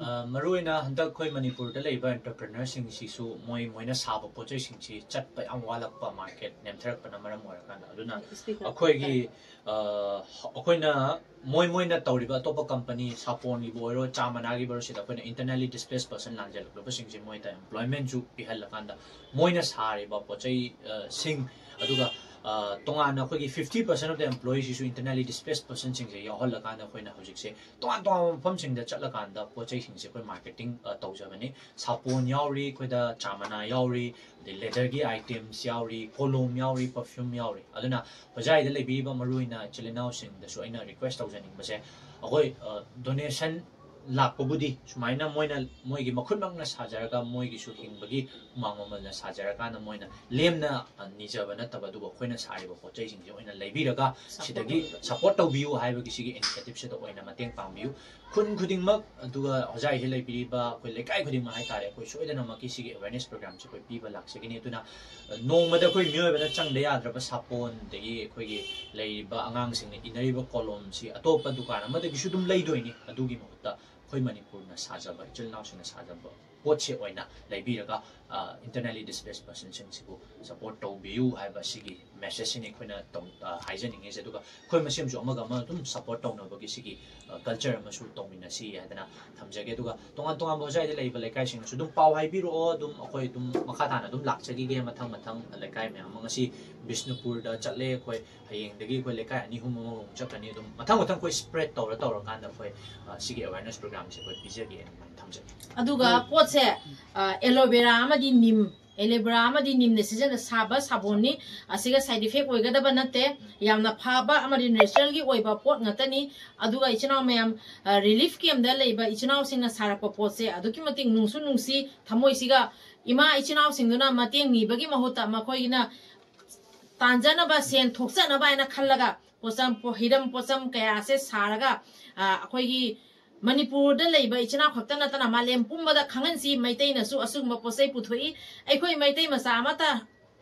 ꯑ, ꯃꯔꯨꯑꯣꯏꯅ ꯍꯟꯗꯛ ꯑꯩꯈꯣꯏ ꯃꯅꯤꯄꯨꯔꯗ ꯂꯩꯕ entrepreneurꯁꯤꯡꯁꯤꯁꯨ ꯃꯣꯏ ꯃꯣꯏꯅ ꯁꯥꯕ ꯄꯣꯠ ꯆꯩꯁꯤꯡꯁꯤ ꯆꯠꯄ ꯌꯥꯝ ꯋꯥꯠꯂꯛꯄ, market ꯅꯦꯝꯊꯔꯛꯄꯅ ꯃꯔꯝ ꯑꯣꯏꯔꯀꯥꯟꯗ꯫ ꯑꯗꯨꯅ ꯑꯩꯈꯣꯏꯒꯤ ꯑ, ꯑꯩꯈꯣꯏꯅ ꯃꯣꯏ ꯃꯣꯏꯅ ꯇꯧꯔꯤꯕ ꯑꯇꯣꯞꯄ company, ꯁꯥꯄꯣꯟꯒꯤꯕꯨ ꯑꯣꯏꯔꯣ, ꯆꯥ ꯃꯅꯥꯒꯤꯕꯨ ꯑꯣꯏꯔꯣ, ꯁꯤꯗ ꯑꯩꯈꯣꯏꯅ internally displaced person ꯂꯥꯟꯖꯜꯂꯛꯂꯕꯁꯤꯡꯁꯦ ꯃꯣꯏꯗ employmentꯁꯨ ꯄꯤꯍꯜꯂꯀꯥꯟꯗ ꯃꯣꯏꯅ ꯁꯥꯔꯤꯕ ꯄꯣꯠ ꯆꯩ, ꯑ, ꯁꯤꯡ, ꯑꯗꯨꯒ ꯑ, ꯇꯣꯉꯥꯟꯅ ꯑꯩꯈꯣꯏꯒꯤ fifty percent of the employeeꯁꯤꯁꯨ internally displaced personꯁꯤꯡꯁꯦ ꯌꯥꯎꯍꯜꯂꯀꯥꯟꯗ ꯑꯩꯈꯣꯏꯅ ꯍꯧꯖꯤꯛꯁꯦ ꯇꯣꯉꯥꯟ ꯇꯣꯉꯥꯟꯕ ꯃꯐꯝꯁꯤꯡꯗ ꯆꯠꯂꯀꯥꯟꯗ ꯄꯣꯠ ꯆꯩꯁꯤꯡꯁꯦ ꯑꯩꯈꯣꯏ marketing, ꯑ, ꯇꯧꯖꯕꯅꯤ꯫ ꯁꯥꯄꯣꯟ ꯌꯥꯎꯔꯤ, ꯑꯩꯈꯣꯏꯗ ꯆꯥ ꯃꯅꯥ ꯌꯥꯎꯔꯤ, ꯑꯗꯩ leatherꯒꯤ items ꯌꯥꯎꯔꯤ, ꯀꯣꯂꯣꯝ ꯌꯥꯎꯔꯤ, perfume ꯌꯥꯎꯔꯤ꯫ ꯑꯗꯨꯅ ꯍꯣꯖꯥꯏꯗ ꯂꯩꯕꯤꯔꯤꯕ ꯃꯔꯨꯑꯣꯏꯅ ꯏꯆꯤꯜ ꯏꯅꯥꯎꯁꯤꯡꯗꯁꯨ ꯑꯩꯅ request ꯇꯧꯖꯅꯤꯡꯕꯁꯦ, ꯑꯩꯈꯣꯏ, ꯑ, donation ꯂꯥꯛꯄꯕꯨꯗꯤ ꯁꯨꯃꯥꯏꯅ ꯃꯣꯏꯅ ꯃꯣꯏꯒꯤ ꯃꯈꯨꯠꯃꯛꯅ ꯁꯥꯖꯔꯒ ꯃꯣꯏꯒꯤꯁꯨ ꯍꯤꯡꯕꯒꯤ ꯍꯨꯃꯥꯡ ꯃꯃꯜꯅ ꯁꯥꯖꯔꯀꯥꯟꯗ ꯃꯣꯏꯅ ꯂꯦꯝꯅ, ꯑ, ꯅꯤꯖꯕ ꯅꯠꯇꯕ, ꯑꯗꯨꯕꯨ ꯑꯩꯈꯣꯏꯅ ꯁꯥꯔꯤꯕ ꯄꯣꯠ ꯆꯩꯁꯤꯡꯁꯦ ꯑꯣꯏꯅ ꯂꯩꯕꯤꯔꯒ ꯁꯤꯗꯒꯤ support ꯇꯧꯕꯤꯌꯨ ꯍꯥꯏꯕꯒꯤ ꯁꯤꯒꯤ initiativeꯁꯤꯗ ꯑꯣꯏꯅ ꯃꯇꯦꯡ ꯄꯥꯡꯕꯤꯌꯨ꯫ ꯈꯨꯟ ꯈꯨꯗꯤꯡꯃꯛ, ꯑꯗꯨꯒ ꯍꯣꯖꯥꯏꯁꯦ ꯂꯩꯕꯤꯔꯤꯕ ꯑꯩꯈꯣꯏ ꯂꯩꯀꯥꯏ ꯈꯨꯗꯤꯡꯃꯛ ꯍꯥꯏꯇꯥꯔꯦ, ꯑꯩꯈꯣꯏ ꯁꯣꯏꯗꯅꯃꯛꯀꯤ ꯁꯤꯒꯤ awareness programꯁꯦ ꯑꯩꯈꯣꯏ ꯄꯤꯕ ꯂꯥꯛꯆꯒꯅꯤ꯫ ꯑꯗꯨꯅ, ꯑ, ꯅꯣꯡꯃꯗ ꯑꯩꯈꯣꯏ ꯃꯤꯑꯣꯏꯕꯅ ꯆꯪꯗ ꯌꯥꯗ꯭ꯔꯕ ꯁꯥꯄꯣꯟ, ꯑꯗꯒꯤ ꯑꯩꯈꯣꯏꯒꯤ ꯂꯩꯔꯤꯕ ꯑꯉꯥꯡꯁꯤꯡꯅ ꯏꯅꯔꯤꯕ ꯀꯣꯂꯣꯝꯁꯤ ꯑꯇꯣꯞꯄ ꯗꯨꯀꯥꯟ ꯑꯃꯗꯒꯤꯁꯨ ꯑꯗꯨꯝ ꯂꯩꯗꯣꯏꯅꯤ꯫ ꯑꯗꯨꯒꯤ ꯃꯍꯨꯠꯇ ꯑꯩꯈꯣꯏ ꯃꯅꯤꯄꯨꯔꯅ ꯁꯥꯖꯕ, ꯏꯆꯤꯜ ꯏꯅꯥꯎꯁꯤꯡꯅ ꯁꯥꯖꯕ ꯄꯣꯠꯁꯦ ꯑꯣꯏꯅ ꯂꯩꯕꯤꯔꯒ, ꯑ, internally displaced personꯁꯤꯡꯁꯤꯕꯨ support ꯇꯧꯕꯤꯌꯨ ꯍꯥꯏꯕ ꯁꯤꯒꯤ messageꯁꯤꯅꯤ ꯑꯩꯈꯣꯏꯅ ꯇꯧ-, ꯑ, ꯍꯥꯏꯖꯅꯤꯡꯉꯤꯁꯦ꯫ ꯑꯗꯨꯒ ꯑꯩꯈꯣꯏ ꯃꯁꯦꯟꯁꯨ ꯑꯃꯒ ꯑꯃ ꯑꯗꯨꯝ support ꯇꯧꯅꯕꯒꯤ ꯁꯤꯒꯤ, ꯑ, culture ꯑꯃꯁꯨ ꯇꯧꯃꯤꯟꯅꯁꯤ ꯍꯥꯏꯗꯅ ꯊꯝꯖꯒꯦ꯫ ꯑꯗꯨꯒ ꯇꯣꯉꯥꯟ ꯇꯣꯉꯥꯟꯕ ꯍꯣꯖꯥꯏꯗ ꯂꯩꯕ ꯂꯩꯀꯥꯏꯁꯤꯡꯅꯁꯨ ꯑꯗꯨꯝ ꯄꯥꯎ ꯍꯥꯏꯕꯤꯔꯛꯑꯣ, ꯑꯗꯨꯝ ꯑꯩꯈꯣꯏ ꯑꯗꯨꯝ ꯃꯈꯥ ꯇꯥꯅ ꯑꯗꯨꯝ ꯂꯥꯛꯆꯈꯤꯒꯦ꯫ ꯃꯊꯪ ꯃꯊꯪ ꯂꯩꯀꯥꯏ ꯃꯌꯥꯝ ꯑꯃ, ꯉꯁꯤ ꯕꯤꯁꯅꯨꯄꯨꯔꯗ ꯆꯠꯂꯦ ꯑꯩꯈꯣꯏ, ꯍꯌꯦꯡꯗꯒꯤ ꯑꯩꯈꯣꯏ ꯂꯩꯀꯥꯏ ꯑꯅꯤ ꯑꯍꯨꯝ ꯑꯃꯃꯨꯛ ꯆꯠꯀꯅꯤ꯫ ꯑꯗꯨꯝ ꯃꯊꯪ ꯃꯊꯪ ꯑꯩꯈꯣꯏ spread ꯇꯧꯔ ꯇꯧꯔꯀꯥꯟꯗ ꯑꯩꯈꯣꯏ, ꯑ, ꯁꯤꯒꯤ awareness programꯁꯦ ꯑꯩꯈꯣꯏ ꯄꯤꯖꯒꯦꯅ ꯑꯗꯨꯃꯥꯏꯅ ꯊꯝꯖꯒꯦ꯫ ꯑꯗꯨꯒ ꯎꯝ꯫ ꯄꯣꯠꯁꯦ, ꯑ, aloe vera ꯑꯃꯗꯤ ꯅꯤꯝ, aloe vera ꯑꯃꯗꯤ ꯅꯤꯝꯅ ꯁꯤꯖꯤꯟꯅ ꯁꯥꯕ ꯁꯥꯄꯣꯟꯅꯤ꯫ ꯑꯁꯤꯒ side effect ꯑꯣꯏꯒꯗꯕ ꯅꯠꯇꯦ꯫ ꯌꯥꯝꯅ ꯐꯕ ꯑꯃꯗꯤ naturalꯒꯤ ꯑꯣꯏꯕ ꯄꯣꯠ ꯉꯥꯛꯇꯅꯤ꯫ ꯑꯗꯨꯒ ꯏꯆꯤꯟ ꯏꯅꯥꯎ ꯃꯌꯥꯝ, ꯑ, relief campꯗ ꯂꯩꯕ ꯏꯆꯤꯟ ꯏꯅꯥꯎꯁꯤꯡꯅ ꯁꯥꯔꯛꯄ ꯄꯣꯠꯁꯦ ꯑꯗꯨꯛꯀꯤ ꯃꯇꯤꯛ ꯅꯨꯡꯁꯨ ꯅꯨꯡꯁꯤ, ꯊꯃꯣꯏꯁꯤꯒ ꯏꯃꯥ ꯏꯆꯤꯟ ꯏꯅꯥꯎꯁꯤꯡꯗꯨꯅ ꯃꯇꯦꯡ ꯅꯤꯕꯒꯤ ꯃꯍꯨꯠꯇ ꯃꯈꯣꯏꯒꯤꯅ ꯇꯥꯟꯖꯅꯕ, ꯁꯦꯟ ꯊꯣꯛꯆꯅꯕ ꯍꯥꯏꯅ ꯈꯜꯂꯒ ꯄꯣꯠꯆꯝ, ꯄꯣ-, ꯍꯤꯔꯝ ꯄꯣꯠꯆꯝ ꯀꯌꯥꯁꯦ ꯁꯥꯔꯒ, ꯑ, ꯑꯩꯈꯣꯏꯒꯤ ꯃꯅꯤꯄꯨꯔꯗ ꯂꯩꯕ ꯏꯆꯤꯟ ꯏꯅꯥꯎ ꯈꯛꯇ ꯅꯠꯇꯅ ꯃꯥꯂꯦꯝ ꯄꯨꯝꯕꯗ ꯈꯪꯍꯟꯁꯤ꯫ ꯃꯩꯇꯩꯅꯁꯨ ꯑꯁꯤꯒꯨꯝꯕ ꯄꯣꯠ ꯆꯩ ꯄꯨꯊꯣꯛꯏ꯫ ꯑꯩꯈꯣꯏ ꯃꯩꯇꯩ ꯃꯆꯥ ꯑꯃꯠꯇ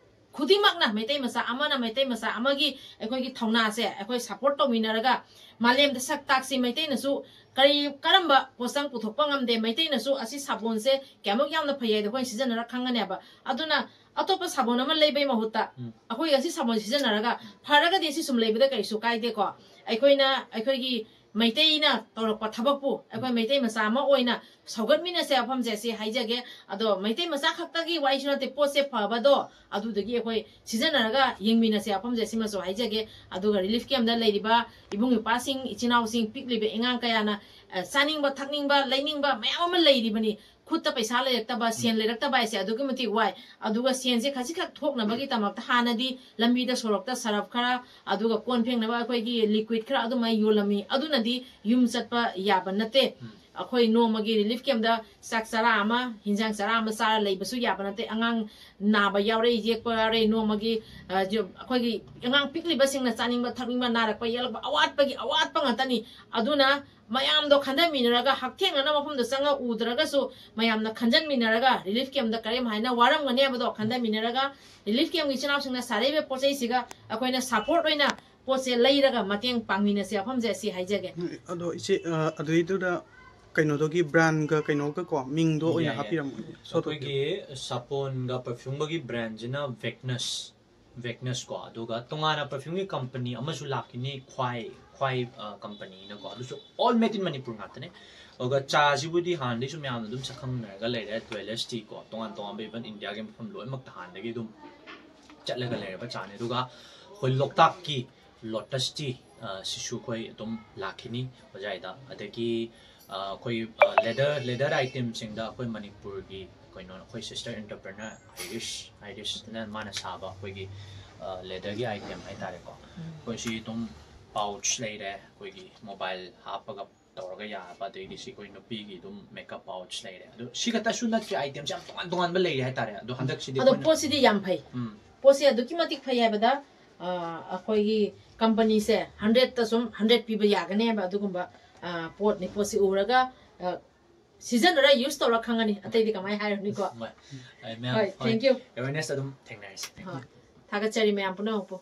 ꯈꯨꯗꯤꯡꯃꯛꯅ, ꯃꯩꯇꯩ ꯃꯆꯥ ꯑꯃꯅ ꯃꯩꯇꯩ ꯃꯆꯥ ꯑꯃꯒꯤ ꯑꯩꯈꯣꯏꯒꯤ ꯊꯧꯅꯥꯁꯦ ꯑꯩꯈꯣꯏ ꯁꯞꯄꯣꯔꯠ ꯇꯧꯃꯤꯟꯅꯔꯒ, ꯃꯥꯂꯦꯝꯗ ꯁꯛ ꯇꯥꯛꯁꯤ꯫ ꯃꯩꯇꯩꯅꯁꯨ ꯀꯔꯤ, ꯀꯔꯝꯕ ꯄꯣꯠꯆꯪ ꯄꯨꯊꯣꯛꯄ ꯉꯝꯗꯦ, ꯃꯩꯇꯩꯅꯁꯨ ꯑꯁꯤ ꯁꯥꯄꯣꯟꯁꯦ ꯀꯌꯥꯃꯨꯛ ꯌꯥꯝꯅ ꯐꯩ ꯍꯥꯏꯗꯣ ꯑꯩꯈꯣꯏꯅ ꯁꯤꯖꯤꯟꯅꯔ ꯈꯪꯒꯅꯦꯕ꯫ ꯑꯗꯨꯅ ꯑꯇꯣꯞꯄ ꯁꯥꯄꯣꯟ ꯑꯃ ꯂꯩꯕꯩ ꯃꯍꯨꯠꯇ, ꯎꯝ꯫ ꯑꯩꯈꯣꯏ ꯑꯁꯤ ꯁꯥꯄꯣꯟ ꯁꯤꯖꯤꯟꯅꯔꯒ ꯐꯔꯒꯗꯤ ꯁꯤ ꯁꯨꯝ ꯂꯩꯕꯗ ꯀꯩꯁꯨ ꯀꯥꯏꯗꯦꯀꯣ꯫ ꯑꯩꯈꯣꯏꯅ, ꯑꯩꯈꯣꯏꯒꯤ ꯃꯩꯇꯩꯅ ꯇꯧꯔꯛꯄ ꯊꯕꯛꯄꯨ ꯑꯩꯈꯣꯏ ꯃꯩꯇꯩ ꯃꯆꯥ ꯑꯃ ꯑꯣꯏꯅ ꯁꯧꯒꯠꯃꯤꯟꯅꯁꯦ ꯋꯥꯐꯝꯁꯦ ꯁꯤ ꯍꯥꯏꯖꯒꯦ꯫ ꯑꯗꯣ ꯃꯩꯇꯩ ꯃꯆꯥ ꯈꯛꯇꯒꯤ ꯋꯥꯔꯤꯁꯨ ꯅꯠꯇꯦ, ꯄꯣꯠꯁꯦ ꯐꯕꯗꯣ ꯑꯗꯨꯗꯒꯤ ꯑꯩꯈꯣꯏ ꯁꯤꯖꯤꯟꯅꯔꯒ ꯌꯦꯡꯃꯤꯟꯅꯁꯦ ꯋꯥꯐꯝꯁꯦ ꯁꯤꯃꯁꯨ ꯍꯥꯏꯖꯒꯦ꯫ ꯑꯗꯨꯒ ꯔꯤꯂꯤꯐ ꯀꯦꯝꯗ ꯂꯩꯔꯤꯕ ꯏꯕꯨꯡ ꯏꯄ꯭ꯋꯥꯁꯤꯡ, ꯏꯆꯤꯟ ꯏꯅꯥꯎꯁꯤꯡ, ꯄꯤꯛꯂꯤꯕ ꯑꯉꯥꯡ ꯀꯌꯥꯅ, ꯑ, ꯆꯥꯅꯤꯡꯕ ꯊꯛꯅꯤꯡꯕ ꯂꯩꯅꯤꯡꯕ ꯃꯌꯥꯝ ꯑꯃ ꯂꯩꯔꯤꯕꯅꯤ꯫ ꯈꯨꯠꯇ ꯄꯩꯁꯥ ꯂꯩꯔꯛꯇꯕ, ꯁꯦꯟ ꯂꯩꯔꯛꯇꯕ ꯍꯥꯏꯁꯦ ꯑꯗꯨꯛꯀꯤ ꯃꯇꯤꯛ ꯋꯥꯏ꯫ ꯑꯗꯨꯒ ꯁꯦꯟꯁꯦ ꯈꯖꯤꯛꯈꯛ ꯊꯣꯛꯅꯕꯒꯤꯗꯃꯛꯇ ꯍꯥꯟꯅꯗꯤ ꯂꯝꯕꯤꯗ ꯁꯣꯔꯣꯛꯇ ꯁꯔꯞ ꯈꯔ, ꯑꯗꯨꯒ ꯀꯣꯟ ꯐꯦꯡꯅꯕ ꯑꯩꯈꯣꯏꯒꯤ ꯂꯤꯀ꯭ꯋꯤꯠ ꯈꯔ ꯑꯗꯨꯃꯥꯏꯅ ꯌꯣꯜꯂꯝꯃꯤ꯫ ꯑꯗꯨꯅꯗꯤ ꯌꯨꯝ ꯆꯠꯄ ꯌꯥꯕ ꯅꯠꯇꯦ꯫ ꯎꯝ꯫ ꯑꯩꯈꯣꯏ ꯅꯣꯡꯃꯒꯤ ꯔꯤꯂꯤꯐ ꯀꯦꯝꯗ ꯆꯥꯛ ꯆꯔꯥ ꯑꯃ, ꯍꯤꯟꯖꯥꯡ ꯆꯔꯥ ꯑꯃ ꯆꯥꯔ ꯂꯩꯕꯁꯨ ꯌꯥꯕ ꯅꯠꯇꯦ꯫ ꯑꯉꯥꯡ ꯅꯥꯕ ꯌꯥꯎꯔꯦ, ꯌꯦꯛꯄ ꯌꯥꯎꯔꯦ, ꯅꯣꯡꯃꯒꯤ, ꯑ, ꯖꯨ-, ꯑꯩꯈꯣꯏꯒꯤ ꯑꯉꯥꯡ ꯄꯤꯛꯂꯤꯕꯁꯤꯡꯅ ꯆꯥꯅꯤꯡꯕ ꯊꯛꯅꯤꯡꯕ, ꯅꯥꯔꯛꯄ ꯌꯦꯛꯂꯛꯄ, ꯑꯋꯥꯠꯄꯒꯤ ꯑꯋꯥꯠꯄ ꯉꯥꯛꯇꯅꯤ꯫ ꯑꯗꯨꯅ ꯃꯌꯥꯝꯗꯣ ꯈꯟꯊꯃꯤꯟꯅꯔꯒ, ꯍꯛꯊꯦꯡꯅꯅ ꯃꯐꯝꯗ ꯆꯪꯉ ꯎꯗ꯭ꯔꯒꯁꯨ, ꯃꯌꯥꯝꯅ ꯈꯟꯖꯟꯃꯤꯟꯅꯔꯒ ꯔꯤꯂꯤꯐ ꯀꯦꯝꯗ ꯀꯔꯤꯝ ꯍꯥꯏꯅ ꯋꯥꯔꯝꯒꯅꯤ ꯍꯥꯏꯕꯗꯣ ꯈꯟꯊꯃꯤꯟꯅꯔꯒ, ꯔꯤꯂꯤꯐ ꯀꯦꯝꯒꯤ ꯏꯆꯤꯟ ꯏꯅꯥꯎꯁꯤꯡꯅ ꯁꯥꯔꯛꯏꯕ ꯄꯣꯠ ꯆꯩꯁꯤꯒ ꯑꯩꯈꯣꯏꯅ ꯁꯞꯄꯣꯔꯠ ꯑꯣꯏꯅ ꯄꯣꯠꯁꯦ ꯂꯩꯔꯒ ꯃꯇꯦꯡ ꯄꯥꯡꯃꯤꯟꯅꯁꯦ ꯋꯥꯐꯝꯁꯦ ꯑꯁꯤ ꯍꯥꯏꯖꯒꯦ꯫ ꯎꯝ, ꯑꯗꯣ ꯏꯆꯦ, ꯑ, ꯑꯗꯨꯏꯗꯨꯗ ꯀꯩꯅꯣꯗꯨꯒꯤ ꯕ꯭ꯔꯥꯟꯒ ꯀꯩꯅꯣꯒ ꯀꯣ, ꯃꯤꯡꯗꯣ ꯑꯣꯏꯅ ꯌꯥꯏ, ꯌꯥꯏ꯫ ꯍꯥꯞꯄꯤꯔꯝꯃꯣ꯫ ꯁꯣꯊꯣꯛꯄꯤꯔꯣ꯫ ꯑꯩꯈꯣꯏꯒꯤ ꯁꯥꯄꯣꯟꯒ ꯄꯔꯐ꯭ꯌꯨꯝꯒꯒꯤ ꯕ꯭ꯔꯥꯟꯁꯤꯅ ꯚꯦꯛꯅꯁ, ꯚꯦꯛꯅꯁ ꯀꯣ, ꯑꯗꯨꯒ ꯇꯣꯉꯥꯟꯅ ꯄꯔꯐ꯭ꯌꯨꯝꯒꯤ ꯀꯝꯄꯅꯤ ꯑꯃꯁꯨ ꯂꯥꯛꯈꯤꯅꯤ, ꯈ꯭ꯋꯥꯏ, ꯈ꯭ꯋꯥꯏ, ꯑ, ꯀꯝꯄꯅꯤꯅꯀꯣ, ꯑꯗꯨꯁꯨ all made in ꯃꯅꯤꯄꯨꯔ ꯉꯥꯛꯇꯅꯦ꯫ ꯑꯗꯨꯒ ꯆꯥꯁꯤꯕꯨꯗꯤ ꯍꯥꯟꯅꯗꯩꯁꯨ ꯃꯌꯥꯝꯅ ꯑꯗꯨꯝ ꯁꯛꯈꯪꯅꯔꯒ ꯂꯩꯔꯦ, ꯗ꯭ꯋꯦꯂꯔꯁ ꯇꯤ ꯀꯣ, ꯇꯣꯉꯥꯟ ꯇꯣꯉꯥꯟꯕ even ꯏꯟꯗꯤꯌꯥꯒꯤ ꯃꯐꯝ ꯂꯣꯏꯅꯃꯛꯇ ꯍꯥꯟꯅꯗꯒꯤ ꯑꯗꯨꯝ ꯆꯠꯂꯒ ꯂꯩꯔꯕ ꯆꯥꯅꯤ꯫ ꯑꯗꯨꯒ ꯑꯩꯈꯣꯏ ꯂꯣꯛꯇꯥꯛꯀꯤ ꯂꯣꯇꯁ ꯇꯤ, ꯑ, ꯁꯤꯁꯨ ꯑꯩꯈꯣꯏ ꯑꯗꯨꯝ ꯂꯥꯛꯈꯤꯅꯤ ꯑꯣꯖꯥꯏꯗ꯫ ꯑꯗꯒꯤ, ꯑ, ꯑꯩꯈꯣꯏ, ꯑ, ꯂꯦꯗꯔ, ꯂꯦꯗꯔ ꯑꯥꯏꯇꯦꯝꯁꯤꯡꯗ ꯑꯩꯈꯣꯏ ꯃꯅꯤꯄꯨꯔꯒꯤ ꯀꯩꯅꯣ, ꯑꯩꯈꯣꯏ ꯁꯤꯁꯇꯔ ꯑꯦꯟꯇꯔꯄ꯭ꯔꯦꯅꯔ ꯑꯥꯏꯔꯤꯁ, ꯑꯥꯏꯔꯤꯁꯅ ꯃꯥꯅ ꯁꯥꯕ ꯑꯩꯈꯣꯏꯒꯤ, ꯑ, ꯂꯦꯗꯔꯒꯤ ꯑꯥꯏꯇꯦꯝ ꯍꯥꯏꯇꯥꯔꯦꯀꯣ꯫ ꯎꯝ꯫ ꯑꯩꯈꯣꯏ ꯁꯤ ꯑꯗꯨꯝ ꯄꯥꯎꯆ ꯂꯩꯔꯦ, ꯑꯩꯈꯣꯏꯒꯤ ꯃꯣꯕꯥꯏꯜ ꯍꯥꯞꯄꯒ ꯇꯧꯔꯒ ꯌꯥꯕ, ꯑꯗꯩꯗꯤ ꯁꯤ ꯑꯩꯈꯣꯏ ꯅꯨꯄꯤꯒꯤ ꯑꯗꯨꯝ ꯃꯦꯀꯞ ꯄꯥꯎꯆ ꯂꯩꯔꯦ꯫ ꯑꯗꯣ ꯁꯤ ꯈꯛꯇꯁꯨ ꯅꯠꯇ꯭ꯔꯦ, ꯑꯥꯏꯇꯦꯝꯁꯦ ꯌꯥꯝ ꯇꯣꯉꯥꯟ ꯇꯣꯉꯥꯟꯕ ꯂꯩꯔꯦ ꯍꯥꯏꯇꯥꯔꯦ꯫ ꯑꯗꯣ ꯍꯟꯗꯛꯁꯤꯗꯤ ꯑꯗꯣ ꯑꯩꯈꯣꯏꯅ ꯄꯣꯠꯁꯤꯗꯤ ꯌꯥꯝ ꯐꯩ꯫ ꯎꯝ꯫ ꯄꯣꯠꯁꯦ ꯑꯗꯨꯛꯀꯤ ꯃꯇꯤꯛ ꯐꯩ ꯍꯥꯏꯕꯗ, ꯑ, ꯑꯩꯈꯣꯏꯒꯤ ꯀꯝꯄꯅꯤꯁꯦ ꯍꯟꯗ꯭ꯔꯦꯠꯇ ꯁꯨꯝ ꯍꯟꯗ꯭ꯔꯦꯠ ꯄꯤꯕ ꯌꯥꯒꯅꯦꯕ꯫ ꯑꯗꯨꯒꯨꯝꯕ, ꯑ, ꯄꯣꯠꯅꯤ꯫ ꯄꯣꯠꯁꯤ ꯎꯔꯒ, ꯑ, ꯁꯤꯖꯤꯟꯅꯔ ꯌꯨꯁ ꯇꯧꯔ ꯈꯪꯉꯅꯤ, ꯑꯇꯩꯗꯤ ꯀꯃꯥꯏꯅ ꯍꯥꯏꯔꯨꯅꯤꯀꯣ? ꯍꯣꯏ, ꯃꯌꯥꯝ, ꯍꯣꯏ, ꯍꯣꯏ, thank you. Awareness ꯑꯗꯨꯝ ꯊꯦꯡꯅꯔꯁꯤ꯫ ꯍꯣꯏ, ꯊꯥꯒꯠꯆꯔꯤ ꯃꯌꯥꯝ ꯄꯨꯝꯅꯃꯛꯄꯨ꯫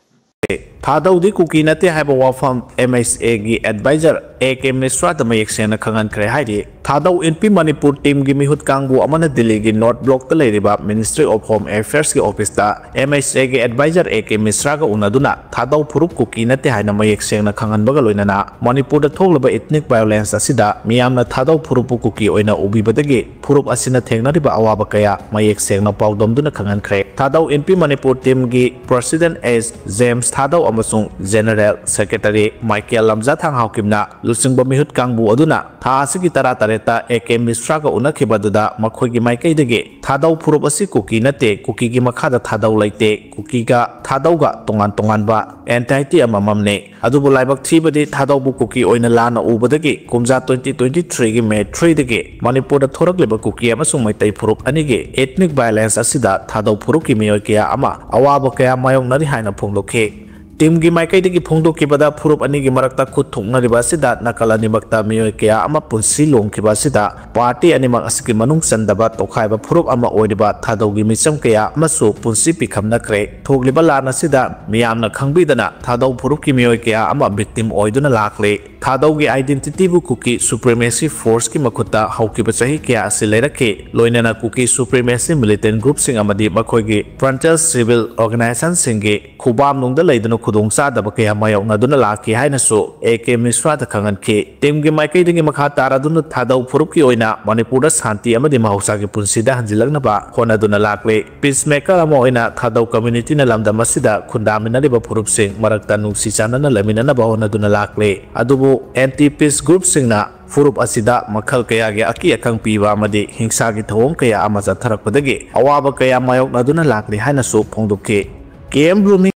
ꯊꯥꯗꯧꯗꯤ ꯀꯨꯀꯤ ꯅꯠꯇꯦ ꯍꯥꯏꯕ ꯋꯥꯐꯝ ꯑꯦꯝ ꯑꯩꯆ ꯑꯦꯒꯤ ꯑꯦꯗꯚꯥꯏꯖꯔ ꯑꯦ ꯀꯦ ꯃꯤꯁ꯭ꯔꯥꯗ ꯃꯌꯦꯛ ꯁꯦꯡꯅ ꯈꯪꯍꯟꯈ꯭ꯔꯦ ꯍꯥꯏꯔꯤ꯫ ꯊꯥꯗꯧ ꯏꯟꯄꯤ ꯃꯅꯤꯄꯨꯔ ꯇꯤꯝꯒꯤ ꯃꯤꯍꯨꯠ ꯀꯥꯡꯕꯨ ꯑꯃꯅ ꯗꯤꯜꯂꯤꯒꯤ ꯅꯣꯔꯠ ꯕ꯭ꯂꯣꯛꯇ ꯂꯩꯔꯤꯕ Ministry of Home Affairsꯀꯤ ꯑꯣꯐꯤꯁꯇ ꯑꯦꯝ ꯑꯩꯆ ꯑꯦꯒꯤ ꯑꯦꯗꯚꯥꯏꯖꯔ ꯑꯦ ꯀꯦ ꯃꯤꯁ꯭ꯔꯥꯒ ꯎꯅꯗꯨꯅ ꯊꯥꯗꯧ ꯐꯨꯔꯨꯞ ꯀꯨꯀꯤ ꯅꯠꯇꯦ ꯍꯥꯏꯅ ꯃꯌꯦꯛ ꯁꯦꯡꯅ ꯈꯪꯍꯟꯕꯒ ꯂꯣꯏꯅꯅ ꯃꯅꯤꯄꯨꯔꯗ ꯊꯣꯛꯂꯤꯕ ethnic violence ꯑꯁꯤꯗ ꯃꯤꯌꯥꯝꯅ ꯊꯥꯗꯧ ꯐꯨꯔꯨꯞꯄꯨ ꯀꯨꯀꯤ ꯑꯣꯏꯅ ꯎꯕꯤꯕꯗꯒꯤ ꯐꯨꯔꯨꯞ ꯑꯁꯤꯅ ꯊꯦꯡꯅꯔꯤꯕ ꯑꯋꯥꯕ ꯀꯌꯥ ꯃꯌꯦꯛ ꯁꯦꯡꯅ ꯄꯥꯎꯗꯝꯗꯨꯅ ꯈꯪꯍꯟꯈ꯭ꯔꯦ꯫ ꯊꯥꯗꯧ ꯏꯟꯄꯤ ꯃꯅꯤꯄꯨꯔ ꯇꯤꯝꯒꯤ ꯄ꯭ꯔꯁꯤꯗꯦꯟꯠ ꯑꯦꯁ ꯖꯦꯝꯁ ꯊꯥꯗꯧ ꯑꯃꯁꯨꯡ ꯖꯦꯅꯔꯦꯜ ꯁꯦꯀ꯭ꯔꯦꯇꯔꯤ ꯃꯥꯏꯀꯦꯜ ꯂꯝꯖꯥꯊꯥꯡ ꯍꯥꯎꯀꯤꯞꯅ ꯂꯨꯆꯤꯡꯕ ꯃꯤꯍꯨꯠ ꯀꯥꯡꯕꯨ ꯑꯗꯨꯅ ꯊꯥ ꯑꯁꯤꯒꯤ ꯇꯔꯥꯇꯔꯦꯠꯇ ꯑꯦ ꯀꯦ ꯃꯤꯁ꯭ꯔꯥꯒ ꯎꯅꯈꯤꯕ ꯑꯗꯨꯗ ꯃꯈꯣꯏꯒꯤ ꯃꯥꯏꯀꯩꯗꯒꯤ ꯊꯥꯗꯧ ꯐꯨꯔꯨꯞ ꯑꯁꯤ ꯀꯨꯀꯤ ꯅꯠꯇꯦ, ꯀꯨꯀꯤꯒꯤ ꯃꯈꯥꯗ ꯊꯥꯗꯧ ꯂꯩꯇꯦ, ꯀꯨꯀꯤꯒ ꯊꯥꯗꯧꯒ ꯇꯣꯉꯥꯟ ꯇꯣꯉꯥꯟꯕ entity ꯑꯃꯃꯝꯅꯤ꯫ ꯑꯗꯨꯕꯨ ꯂꯥꯏꯕꯛ ꯊꯤꯕꯗꯤ ꯊꯥꯗꯧꯕꯨ ꯀꯨꯀꯤ ꯑꯣꯏꯅ ꯂꯥꯟꯅ ꯎꯕꯗꯒꯤ ꯀꯨꯝꯖꯥ twenty twenty-threeꯒꯤ May threeꯗꯒꯤ ꯃꯅꯤꯄꯨꯔꯗ ꯊꯣꯔꯛꯂꯤꯕ ꯀꯨꯀꯤ ꯑꯃꯁꯨꯡ ꯃꯩꯇꯩ ꯐꯨꯔꯨꯞ ꯑꯅꯤꯒꯤ ethnic violence ꯑꯁꯤꯗ ꯊꯥꯗꯧ ꯐꯨꯔꯨꯞꯀꯤ ꯃꯤꯑꯣꯏ ꯀꯌꯥ ꯑꯃ ꯑꯋꯥꯕ ꯀꯌꯥ ꯃꯥꯌꯣꯛꯅꯔꯤ ꯍꯥꯏꯅ ꯐꯣꯡꯗꯣꯛꯈꯤ꯫ ꯇꯤꯝꯒꯤ ꯃꯥꯏꯀꯩꯗꯒꯤ ꯐꯣꯡꯗꯣꯛꯈꯤꯕꯗ ꯐꯨꯔꯨꯞ ꯑꯅꯤꯒꯤ ꯃꯔꯛꯇ ꯈꯨꯠ ꯊꯣꯛꯅꯔꯤꯕ ꯑꯁꯤꯗ ꯅꯥꯀꯜ ꯑꯅꯤꯃꯛꯇ ꯃꯤꯑꯣꯏ ꯀꯌꯥ ꯑꯃ ꯄꯨꯟꯁꯤ ꯂꯣꯡꯈꯤꯕ ꯑꯁꯤꯗ ꯄꯥꯔꯇꯤ ꯑꯅꯤꯃꯛ ꯑꯁꯤꯒꯤ ꯃꯅꯨꯡ ꯆꯟꯗꯕ ꯇꯣꯈꯥꯏꯕ ꯐꯨꯔꯨꯞ ꯑꯃ ꯑꯣꯏꯔꯤꯕ ꯊꯥꯗꯧꯒꯤ ꯃꯤꯆꯝ ꯀꯌꯥ ꯑꯃꯁꯨ ꯄꯨꯟꯁꯤ ꯄꯤꯈꯝꯅꯈ꯭ꯔꯦ꯫ ꯊꯣꯛꯂꯤꯕ ꯂꯥꯟ ꯑꯁꯤꯗ ꯃꯤꯌꯥꯝꯅ ꯈꯪꯕꯤꯗꯅ ꯊꯥꯗꯧ ꯐꯨꯔꯨꯞꯀꯤ ꯃꯤꯑꯣꯏ ꯀꯌꯥ ꯑꯃ victim ꯑꯣꯏꯗꯨꯅ ꯂꯥꯛꯂꯤ꯫ ꯊꯥꯗꯧꯒꯤ identityꯕꯨ ꯀꯨꯀꯤ supremacy forceꯀꯤ ꯃꯈꯨꯠꯇ ꯍꯧꯈꯤꯕ ꯆꯍꯤ ꯀꯌꯥ ꯑꯁꯤ ꯂꯩꯔꯛꯈꯤ꯫ ꯂꯣꯏꯅꯅ ꯀꯨꯀꯤ supremacy militant groupꯁꯤꯡ ꯑꯃꯗꯤ ꯃꯈꯣꯏꯒꯤ frontal civil organizationꯁꯤꯡꯒꯤ ꯈꯨꯕꯥꯝꯅꯨꯡꯗ ꯂꯩꯗꯨꯅ ꯈꯨꯗꯣꯡꯆꯥꯗꯕ ꯀꯌꯥ ꯃꯥꯌꯣꯛꯅꯗꯨꯅ ꯂꯥꯛꯈꯤ ꯍꯥꯏꯅꯁꯨ ꯑꯦ ꯀꯦ ꯃꯤꯁ꯭ꯔꯥꯗ ꯈꯪꯍꯟꯈꯤ꯫ ꯇꯤꯝꯒꯤ ꯃꯥꯏꯀꯩꯗꯒꯤ ꯃꯈꯥ ꯇꯥꯔꯗꯨꯅ ꯊꯥꯗꯧ ꯐꯨꯔꯨꯞꯀꯤ ꯑꯣꯏꯅ ꯃꯅꯤꯄꯨꯔꯗ ꯁꯥꯟꯇꯤ ꯑꯃꯗꯤ ꯃꯍꯧꯁꯥꯒꯤ ꯄꯨꯟꯁꯤꯗ ꯍꯟꯖꯤꯜꯂꯛꯅꯕ ꯍꯣꯠꯅꯗꯨꯅ ꯂꯥꯛꯂꯤ꯫ Peacemaker ꯑꯃ ꯑꯣꯏꯅ ꯊꯥꯗꯧ communityꯅ ꯂꯝꯗꯝ ꯑꯁꯤꯗ ꯈꯨꯟꯗꯥꯃꯤꯟꯅꯔꯤꯕ ꯐꯨꯔꯨꯞꯁꯤꯡ ꯃꯔꯛꯇ ꯅꯨꯡꯁꯤ ꯆꯥꯟꯅꯅ ꯂꯩꯃꯤꯟꯅꯅꯕ ꯍꯣꯠꯅꯗꯨꯅ ꯂꯥꯛꯂꯤ꯫ ꯑꯗꯨꯕꯨ anti peace groupꯁꯤꯡꯅ ꯐꯨꯔꯨꯞ ꯑꯁꯤꯗ ꯃꯈꯜ ꯀꯌꯥꯒꯤ ꯑꯀꯤ ꯑꯈꯪ ꯄꯤꯕ ꯑꯃꯗꯤ ꯍꯤꯡꯁꯥꯒꯤ ꯊꯧꯑꯣꯡ ꯀꯌꯥ ꯑꯃ ꯆꯠꯊꯔꯛꯄꯗꯒꯤ ꯑꯋꯥꯕ ꯀꯌꯥ ꯃꯥꯌꯣꯛꯅꯗꯨꯅ ꯂꯥꯛꯂꯤ ꯍꯥꯏꯅꯁꯨ ꯐꯣꯡꯗꯣꯛꯈꯤ꯫ ꯀꯦ ꯑꯦꯝ ꯕ꯭ꯂꯨꯃꯤꯡ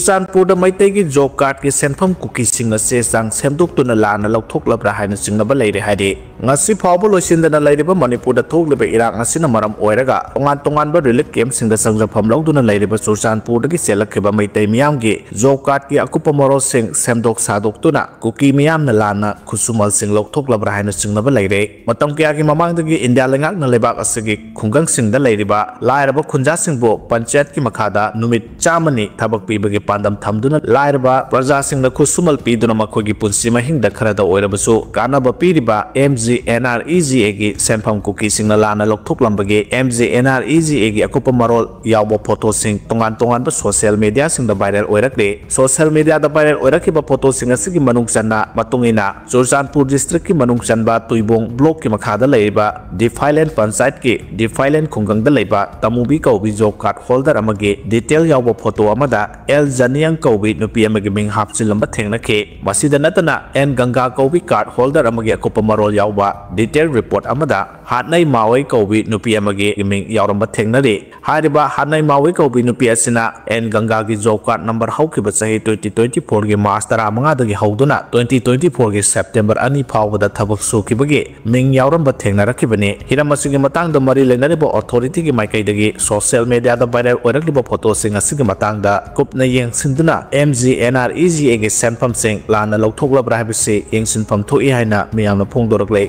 ꯆꯨꯔꯆꯥꯟꯄꯨꯔꯗ ꯃꯩꯇꯩꯒꯤ ꯖꯣꯕ ꯀꯥꯔꯗꯀꯤ ꯁꯦꯟꯐꯝ ꯀꯨꯀꯤꯁꯤꯡꯅ ꯆꯦ ꯆꯥꯡ ꯁꯦꯝꯗꯣꯛꯇꯨꯅ ꯂꯥꯟꯅ ꯂꯧꯊꯣꯛꯂꯕ꯭ꯔꯥ ꯍꯥꯏꯅ ꯆꯤꯡꯅꯕ ꯂꯩꯔꯦ ꯍꯥꯏꯔꯤ꯫ ꯉꯁꯤ ꯐꯥꯎꯕ ꯂꯣꯏꯁꯤꯟꯗꯅ ꯂꯩꯔꯤꯕ ꯃꯅꯤꯄꯨꯔꯗ ꯊꯣꯛꯂꯤꯕ ꯏꯔꯥꯡ ꯑꯁꯤꯅ ꯃꯔꯝ ꯑꯣꯏꯔꯒ ꯇꯣꯉꯥꯟ ꯇꯣꯉꯥꯟꯕ ꯔꯤꯂꯤꯐ ꯀꯦꯝꯞꯁꯤꯡꯗ ꯆꯪꯖꯐꯝ ꯂꯧꯗꯨꯅ ꯂꯩꯔꯤꯕ ꯆꯨꯔꯆꯥꯟꯄꯨꯔꯗꯒꯤ ꯆꯦꯜꯂꯛꯈꯤꯕ ꯃꯩꯇꯩ ꯃꯤꯌꯥꯝꯒꯤ ꯖꯣꯕ ꯀꯥꯔꯗꯀꯤ ꯑꯀꯨꯞꯄ ꯃꯔꯣꯜꯁꯤꯡ ꯁꯦꯝꯗꯣꯛ ꯁꯥꯗꯣꯛꯇꯨꯅ ꯀꯨꯀꯤ ꯃꯤꯌꯥꯝꯅ ꯂꯥꯟꯅ ꯈꯨꯠꯁꯨꯃꯜꯁꯤꯡ ꯂꯧꯊꯣꯛꯂꯕ꯭ꯔꯥ ꯍꯥꯏꯅ ꯆꯤꯡꯅꯕ ꯂꯩꯔꯦ꯫ ꯃꯇꯝ ꯀꯌꯥꯒꯤ ꯃꯃꯥꯡꯗꯒꯤ ꯏꯟꯗꯤꯌꯥ ꯂꯩꯉꯥꯛꯅ ꯂꯩꯕꯥꯛ ꯑꯁꯤꯒꯤ ꯈꯨꯡꯒꯪꯁꯤꯡꯗ ꯂꯩꯔꯤꯕ ꯂꯥꯏꯔꯕ ꯈꯨꯟꯖꯥꯁꯤꯡꯕꯨ ꯄꯟꯆꯥꯌꯠꯀꯤ ꯃꯈꯥꯗ ꯅꯨꯃꯤꯠ ꯆꯥꯝꯃꯅꯤ ꯊꯕꯛ ꯄꯤꯕꯒꯤ ꯄꯥꯟꯗꯝ ꯊꯝꯗꯨꯅ ꯂꯥꯏꯔꯕ ꯄ꯭ꯔꯖꯥꯁꯤꯡꯗ ꯈꯨꯠꯁꯨꯃꯜ ꯄꯤꯗꯨꯅ ꯃꯈꯣꯏꯒꯤ ꯄꯨꯟꯁꯤ ꯃꯍꯤꯡꯗ ꯈꯔꯗ ꯑꯣꯏꯔꯕꯁꯨ ꯀꯥꯟꯅꯕ ꯄꯤꯔꯤꯕ M G N R E G ꯑꯦꯒꯤ ꯁꯦꯟꯐꯝ ꯀꯨꯀꯤꯁꯤꯡꯅ ꯂꯥꯟꯅ ꯂꯧꯊꯣꯛꯂꯝꯕꯒꯤ M G N R E G ꯑꯦꯒꯤ ꯑꯀꯨꯞꯄ ꯃꯔꯣꯜ ꯌꯥꯎꯕ ꯐꯣꯇꯣꯁꯤꯡ ꯇꯣꯉꯥꯟ ꯇꯣꯉꯥꯟꯕ ꯁꯣꯁꯤꯌꯦꯜ ꯃꯦꯗꯤꯌꯥꯁꯤꯡꯗ ꯚꯥꯏꯔꯦꯜ ꯑꯣꯏꯔꯛꯂꯤ꯫ ꯁꯣꯁꯤꯌꯦꯜ ꯃꯦꯗꯤꯌꯥꯗ ꯚꯥꯏꯔꯦꯜ ꯑꯣꯏꯔꯛꯈꯤꯕ ꯐꯣꯇꯣꯁꯤꯡ ꯑꯁꯤꯒꯤ ꯃꯅꯨꯡ ꯆꯟꯅ ꯃꯇꯨꯡ ꯏꯟꯅ ꯆꯨꯔꯆꯥꯟꯄꯨꯔ ꯗꯤꯁꯇ꯭ꯔꯤꯛꯀꯤ ꯃꯅꯨꯡ ꯆꯟꯕ ꯇꯨꯏꯕꯣꯡ ꯕ꯭ꯂꯣꯛꯀꯤ ꯃꯈꯥꯗ ꯂꯩꯔꯤꯕ ꯗꯤꯐꯥꯏꯂꯦꯟ ꯄꯟꯆꯥꯌꯠꯀꯤ ꯗꯤꯐꯥꯏꯂꯦꯟ ꯈꯨꯡꯒꯪꯗ ꯂꯩꯕ ꯇꯃꯨꯕꯤ ꯀꯧꯕꯤ ꯖꯣꯕ ꯀꯥꯔꯗ ꯍꯣꯜꯗꯔ ꯑꯃꯒꯤ ꯗꯤꯇꯦꯜ ꯌꯥꯎꯕ ꯐꯣꯇꯣ ꯑꯃꯗ ꯑꯦꯜ ꯖꯅꯤꯌꯪ ꯀꯧꯕꯤ ꯅꯨꯄꯤ ꯑꯃꯒꯤ ꯃꯤꯡ ꯍꯥꯞꯆꯤꯜꯂꯝꯕ ꯊꯦꯡꯅꯈꯤ꯫ ꯃꯁꯤꯗ ꯅꯠꯇꯅ ꯑꯦꯟ ꯒꯪꯒꯥ ꯀꯧꯕꯤ ꯀꯥꯔꯗ ꯍꯣꯜꯗꯔ ꯑꯃꯒꯤ ꯑꯀꯨꯞꯄ ꯃꯔꯣꯜ ꯌꯥꯎꯕ ꯗꯤꯇꯦꯜ ꯔꯤꯄꯣꯔꯠ ꯑꯃꯗ ꯍꯥꯠꯅꯩ ꯃꯥꯋꯩ ꯀꯧꯕꯤ ꯅꯨꯄꯤ ꯑꯃꯒꯤ ꯃꯤꯡ ꯌꯥꯎꯔꯝꯕ ꯊꯦꯡꯅꯔꯤ꯫ ꯍꯥꯏꯔꯤꯕ ꯍꯥꯠꯅꯩ ꯃꯥꯋꯩ ꯀꯧꯕꯤ ꯅꯨꯄꯤ ꯑꯁꯤꯅ ꯑꯦꯟ ꯒꯪꯒꯥꯒꯤ ꯖꯣꯕ ꯀꯥꯔꯗ ꯅꯝꯕꯔ ꯍꯧꯈꯤꯕ ꯆꯍꯤ twenty twenty fourꯒꯤ ꯃꯥꯔꯆ ꯇꯔꯥꯃꯉꯥꯗꯒꯤ ꯍꯧꯗꯨꯅ twenty twenty fourꯒꯤ ꯁꯦꯞꯇꯦꯝꯕꯔ ꯑꯅꯤ ꯐꯥꯎꯕꯗ ꯊꯕꯛ ꯁꯨꯈꯤꯕꯒꯤ ꯃꯤꯡ ꯌꯥꯎꯔꯝꯕ ꯊꯦꯡꯅꯔꯛꯈꯤꯕꯅꯤ꯫ ꯍꯤꯔꯝ ꯑꯁꯤꯒꯤ ꯃꯇꯥꯡꯗ ꯃꯔꯤ ꯂꯩꯅꯔꯤꯕ ꯑꯣꯊꯣꯔꯤꯇꯤꯒꯤ ꯃꯥꯏꯀꯩꯗꯒꯤ ꯁꯣꯁꯤꯌꯦꯜ ꯃꯦꯗꯤꯌꯥꯗ ꯚꯥꯏꯔꯦꯜ ꯑꯣꯏꯔꯛꯂꯤꯕ ꯐꯣꯇꯣꯁꯤꯡ ꯑꯁꯤꯒꯤ ꯃꯇꯥꯡꯗ ꯀꯨꯞꯅ ꯌꯦꯡꯁꯤꯟꯗꯨꯅ M G N R E G ꯑꯦꯒꯤ ꯁꯦꯟꯐꯝꯁꯤꯡ ꯂꯥꯟꯅ ꯂꯧꯊꯣꯛꯂꯕ꯭ꯔꯥ ꯍꯥꯏꯕꯁꯤ ꯌꯦꯡꯁꯤꯟꯐꯝ ꯊꯣꯛꯏ ꯍꯥꯏꯅ ꯃꯤꯌꯥꯝꯅ ꯐꯣꯡꯗꯣꯔꯛꯂꯦ꯫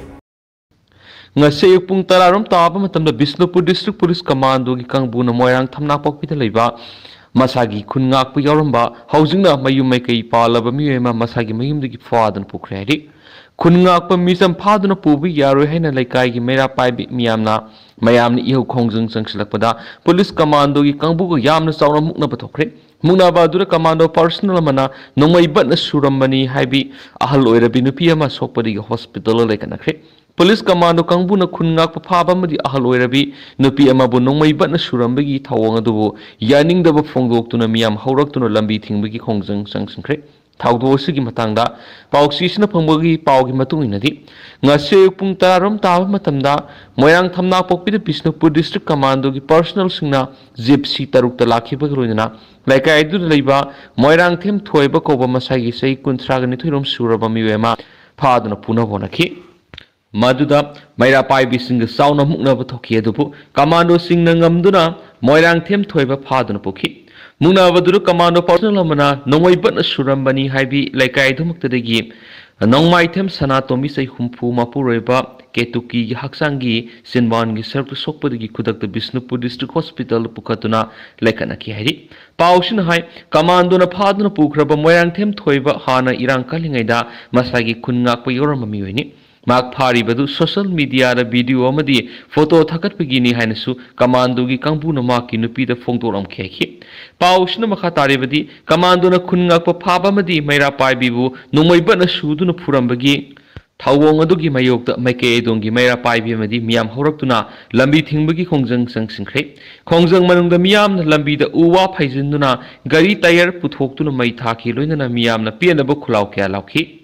ꯉꯁꯤ ꯑꯌꯨꯛ ꯄꯨꯡ ꯇꯔꯥꯔꯣꯝ ꯇꯥꯕ ꯃꯇꯝꯗ ꯕꯤꯁꯅꯨꯄꯨꯔ ꯗꯤꯁꯇ꯭ꯔꯤꯛ ꯄꯨꯂꯤꯁ ꯀꯃꯥꯟꯗꯣꯒꯤ ꯀꯥꯡꯕꯨꯅ ꯃꯣꯏꯔꯥꯡ ꯊꯝꯅꯥꯄꯣꯛꯄꯤꯗ ꯂꯩꯕ ꯃꯁꯥꯒꯤ ꯈꯨꯟ ꯉꯥꯛꯄ ꯌꯥꯎꯔꯝꯕ ꯍꯧꯖꯤꯛꯅ ꯃꯌꯨꯝ ꯃꯩꯀꯩ ꯄꯥꯜꯂꯕ ꯃꯤꯑꯣꯏ ꯑꯃ ꯃꯁꯥꯒꯤ ꯃꯌꯨꯝꯗꯒꯤ ꯐꯥꯗꯨꯅ ꯄꯨꯈ꯭ꯔꯦ ꯍꯥꯏꯔꯤ꯫ ꯈꯨꯟ ꯉꯥꯛꯄ ꯃꯤꯆꯝ ꯐꯥꯗꯨꯅ ꯄꯨꯕ ꯌꯥꯔꯣꯏ ꯍꯥꯏꯅ ꯂꯩꯀꯥꯏꯒꯤ ꯃꯩꯔꯥ ꯄꯥꯏꯕꯤ ꯃꯤꯌꯥꯝꯅ ꯃꯌꯥꯝꯅ ꯏꯍꯧ ꯈꯣꯡꯖꯪ ꯆꯪꯁꯤꯜꯂꯛꯄꯗ ꯄꯨꯂꯤꯁ ꯀꯃꯥꯟꯗꯣꯒꯤ ꯀꯥꯡꯕꯨꯒ ꯌꯥꯝꯅ ꯆꯥꯎꯅ ꯃꯨꯛꯅꯕ ꯊꯣꯛꯈ꯭ꯔꯦ꯫ ꯃꯨꯛꯅꯕ ꯑꯗꯨꯗ ꯀꯃꯥꯟꯗꯣ ꯄꯥꯔꯁꯅꯦꯜ ꯑꯃꯅ ꯅꯣꯡꯃꯩ ꯕꯠꯅ ꯁꯨꯔꯝꯕꯅꯤ ꯍꯥꯏꯕꯤ ꯑꯍꯜ ꯑꯣꯏꯔꯕꯤ ꯅꯨꯄꯤ ꯑꯃ ꯁꯣꯛꯄꯗꯒꯤ ꯍꯣꯁꯄꯤꯇꯥꯜꯗ ꯂꯩꯈꯠꯅꯈ꯭ꯔꯦ꯫ ꯄꯨꯂꯤꯁ ꯀꯃꯥꯟꯗꯣ ꯀꯥꯡꯕꯨꯅ ꯈꯨꯟ ꯉꯥꯛꯄ ꯐꯥꯕ ꯑꯃꯗꯤ ꯑꯍꯜ ꯑꯣꯏꯔꯕꯤ ꯅꯨꯄꯤ ꯑꯃꯕꯨ ꯅꯣꯡꯃꯩ ꯕꯠꯅ ꯁꯨꯔꯝꯕꯒꯤ ꯊꯧꯑꯣꯡ ꯑꯗꯨꯕꯨ ꯌꯥꯅꯤꯡꯗꯕ ꯐꯣꯡꯗꯣꯛꯇꯨꯅ ꯃꯤꯌꯥꯝ ꯍꯧꯔꯛꯇꯨꯅ ꯂꯝꯕꯤ ꯊꯤꯡꯕꯒꯤ ꯈꯣꯡꯖꯪ ꯆꯪꯁꯤꯟꯈ꯭ꯔꯦ꯫ ꯊꯧꯗꯣꯛ ꯑꯁꯤꯒꯤ ꯃꯇꯥꯡꯗ ꯄꯥꯎꯆꯦꯁꯤꯅ ꯐꯪꯕꯒꯤ ꯄꯥꯎꯒꯤ ꯃꯇꯨꯡ ꯏꯟꯅꯗꯤ, ꯉꯁꯤ ꯑꯌꯨꯛ ꯄꯨꯡ ꯇꯔꯥꯔꯣꯝ ꯇꯥꯕ ꯃꯇꯝꯗ ꯃꯣꯏꯔꯥꯡ ꯊꯝꯅꯥꯄꯣꯛꯄꯤꯗ ꯕꯤꯁꯅꯨꯄꯨꯔ ꯗꯤꯁꯇ꯭ꯔꯤꯛ ꯀꯃꯥꯟꯗꯣꯒꯤ ꯄꯔꯁꯅꯦꯜꯁꯤꯡꯅ ꯖꯤꯞꯁꯤ ꯇꯔꯨꯛꯇ ꯂꯥꯛꯈꯤꯕꯒ ꯂꯣꯏꯅꯅ ꯂꯩꯀꯥꯏ ꯑꯗꯨꯗ ꯂꯩꯕ ꯃꯣꯏꯔꯥꯡꯊꯦꯝ ꯊꯣꯏꯕ ꯀꯧꯕ ꯃꯁꯥꯒꯤ ꯆꯍꯤ ꯀꯨꯟꯊ꯭ꯔꯥꯒ ꯅꯤꯊꯣꯏꯔꯣꯝ ꯁꯨꯔꯕ ꯃꯤꯑꯣꯏ ꯑꯃ ꯐꯥꯗꯨꯅ ꯄꯨꯅꯕ ꯍꯣꯠꯅꯈꯤ꯫ ꯃꯗꯨꯗ ꯃꯩꯔꯥ ꯄꯥꯏꯕꯤꯁꯤꯡꯒ ꯆꯥꯎꯅ ꯃꯨꯛꯅꯕ ꯊꯣꯛꯈꯤ, ꯑꯗꯨꯕꯨ ꯀꯃꯥꯟꯗꯣꯁꯤꯡꯅ ꯉꯝꯗꯨꯅ ꯃꯣꯏꯔꯥꯡꯊꯦꯝ ꯊꯣꯏꯕ ꯐꯥꯗꯨꯅ ꯄꯨꯈꯤ꯫ ꯃꯨꯛꯅꯕꯗꯨꯗ ꯀꯃꯥꯟꯗꯣ ꯄꯔꯁꯅꯦꯜ ꯑꯃꯅ ꯅꯣꯡꯃꯩ ꯕꯠꯅ ꯁꯨꯔꯝꯕꯅꯤ ꯍꯥꯏꯕꯤ ꯂꯩꯀꯥꯏ ꯑꯗꯨꯃꯛꯇꯗꯒꯤ ꯅꯣꯡꯃꯥꯏꯊꯦꯝ ꯁꯅꯥꯇꯣꯝꯕꯤ ꯆꯍꯤ ꯍꯨꯝꯐꯨ ꯃꯄꯨꯔꯣꯏꯕ ꯀꯦꯇꯨꯀꯤꯒꯤ ꯍꯛꯆꯥꯡꯒꯤ ꯆꯤꯟꯕꯥꯟꯒꯤ ꯁꯔꯨꯛꯇ ꯁꯣꯛꯄꯗꯒꯤ ꯈꯨꯗꯛꯇ ꯕꯤꯁꯅꯨꯄꯨꯔ ꯗꯤꯁꯇ꯭ꯔꯤꯛ ꯍꯣꯁꯄꯤꯇꯥꯜꯗ ꯄꯨꯈꯠꯇꯨꯅ ꯂꯩꯈꯠꯅꯈꯤ ꯍꯥꯏꯔꯤ꯫ ꯄꯥꯎꯁꯤꯅ ꯍꯥꯏ, ꯀꯃꯥꯟꯗꯣꯅ ꯐꯥꯗꯨꯅ ꯄꯨꯈ꯭ꯔꯕ ꯃꯣꯏꯔꯥꯡꯊꯦꯝ ꯊꯣꯏꯕ ꯍꯥꯟꯅ ꯏꯔꯥꯡ ꯀꯜꯂꯤꯉꯩꯗ ꯃꯁꯥꯒꯤ ꯈꯨꯟ ꯉꯥꯛꯄ ꯌꯥꯎꯔꯝꯕ ꯃꯤꯑꯣꯏꯅꯤ꯫ ꯃꯍꯥꯛ ꯐꯥꯔꯤꯕꯗꯨ ꯁꯣꯁꯤꯌꯦꯜ ꯃꯤꯗꯤꯌꯥꯗ ꯚꯤꯗꯤꯑꯣ ꯑꯃꯗꯤ ꯐꯣꯇꯣ ꯊꯥꯒꯠꯄꯒꯤꯅꯤ ꯍꯥꯏꯅꯁꯨ ꯀꯃꯥꯟꯗꯣꯒꯤ ꯀꯥꯡꯕꯨꯅ ꯃꯍꯥꯛꯀꯤ ꯅꯨꯄꯤꯗ ꯐꯣꯡꯗꯣꯔꯛꯈꯤ ꯍꯥꯏꯈꯤ꯫ ꯄꯥꯎꯁꯤꯅ ꯃꯈꯥ ꯇꯥꯔꯤꯕꯗꯤ, ꯀꯃꯥꯟꯗꯣꯅ ꯈꯨꯟ ꯉꯥꯛꯄ ꯐꯥꯕ ꯑꯃꯗꯤ ꯃꯩꯔꯥ ꯄꯥꯏꯕꯤꯕꯨ ꯅꯣꯡꯃꯩ ꯕꯠꯅ ꯁꯨꯗꯨꯅ ꯐꯨꯔꯝꯕꯒꯤ ꯊꯧꯑꯣꯡ ꯑꯗꯨꯒꯤ ꯃꯥꯌꯣꯛꯇ ꯃꯥꯏꯀꯩ ꯑꯗꯣꯝꯒꯤ ꯃꯩꯔꯥ ꯄꯥꯏꯕꯤ ꯑꯃꯗꯤ ꯃꯤꯌꯥꯝ ꯍꯧꯔꯛꯇꯨꯅ ꯂꯝꯕꯤ ꯊꯤꯡꯕꯒꯤ ꯈꯣꯡꯖꯪ ꯆꯪꯁꯤꯟꯈ꯭ꯔꯦ꯫ ꯈꯣꯡꯖꯪ ꯃꯅꯨꯡꯗ ꯃꯤꯌꯥꯝꯅ ꯂꯝꯕꯤꯗ ꯎ ꯋꯥ ꯐꯩꯖꯤꯟꯗꯨꯅ ꯒꯥꯔꯤ ꯇꯥꯌꯔ ꯄꯨꯊꯣꯛꯇꯨꯅ ꯃꯩ ꯊꯥꯈꯤ, ꯂꯣꯏꯅꯅ ꯃꯤꯌꯥꯝꯅ ꯄꯦꯟꯅꯕ ꯈꯨꯜꯂꯥꯎ ꯀꯌꯥ ꯂꯥꯎꯈꯤ꯫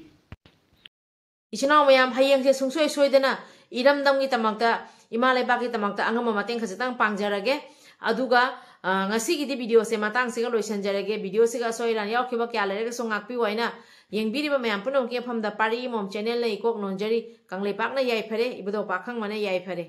ꯏꯆꯤꯟ ꯏꯅꯥꯎ ꯃꯌꯥꯝ, ꯍꯌꯦꯡꯁꯦ ꯁꯨꯡꯁꯣꯏ ꯁꯣꯏꯗꯅ ꯏꯔꯝꯗꯝꯒꯤꯗꯃꯛꯇ, ꯏꯃꯥ ꯂꯩꯕꯥꯛꯀꯤꯗꯃꯛꯇ ꯑꯉꯝꯕ ꯃꯇꯦꯡ ꯈꯖꯤꯛꯇꯪ ꯄꯥꯡꯖꯔꯒꯦ꯫ ꯑꯗꯨꯒ, ꯑ, ꯉꯁꯤꯒꯤꯗꯤ ꯚꯤꯗꯤꯑꯣꯁꯦ ꯃꯇꯥꯡꯁꯤꯒ ꯂꯣꯏꯁꯤꯟꯖꯔꯒꯦ꯫ ꯚꯤꯗꯤꯑꯣꯁꯤꯒ ꯑꯁꯣꯏ ꯑꯔꯥꯟ ꯌꯥꯎꯈꯤꯕ ꯀꯌꯥ ꯂꯩꯔꯒꯁꯨ ꯉꯥꯛꯄꯤꯌꯨ ꯍꯥꯏꯅ ꯌꯦꯡꯕꯤꯔꯤꯕ ꯃꯌꯥꯝ ꯄꯨꯝꯅꯃꯛꯀꯤ ꯃꯐꯝꯗ ꯄꯥꯔꯤ ꯑꯃꯃꯝ ꯆꯦꯅꯦꯜꯅ ꯏꯀꯣꯛ ꯅꯣꯟꯖꯔꯤ꯫ ꯀꯪꯂꯩꯄꯥꯛꯅ ꯌꯥꯏꯐꯔꯦ, ꯏꯕꯨꯙꯧ ꯄꯥꯈꯪꯕꯅ ꯌꯥꯏꯐꯔꯦ꯫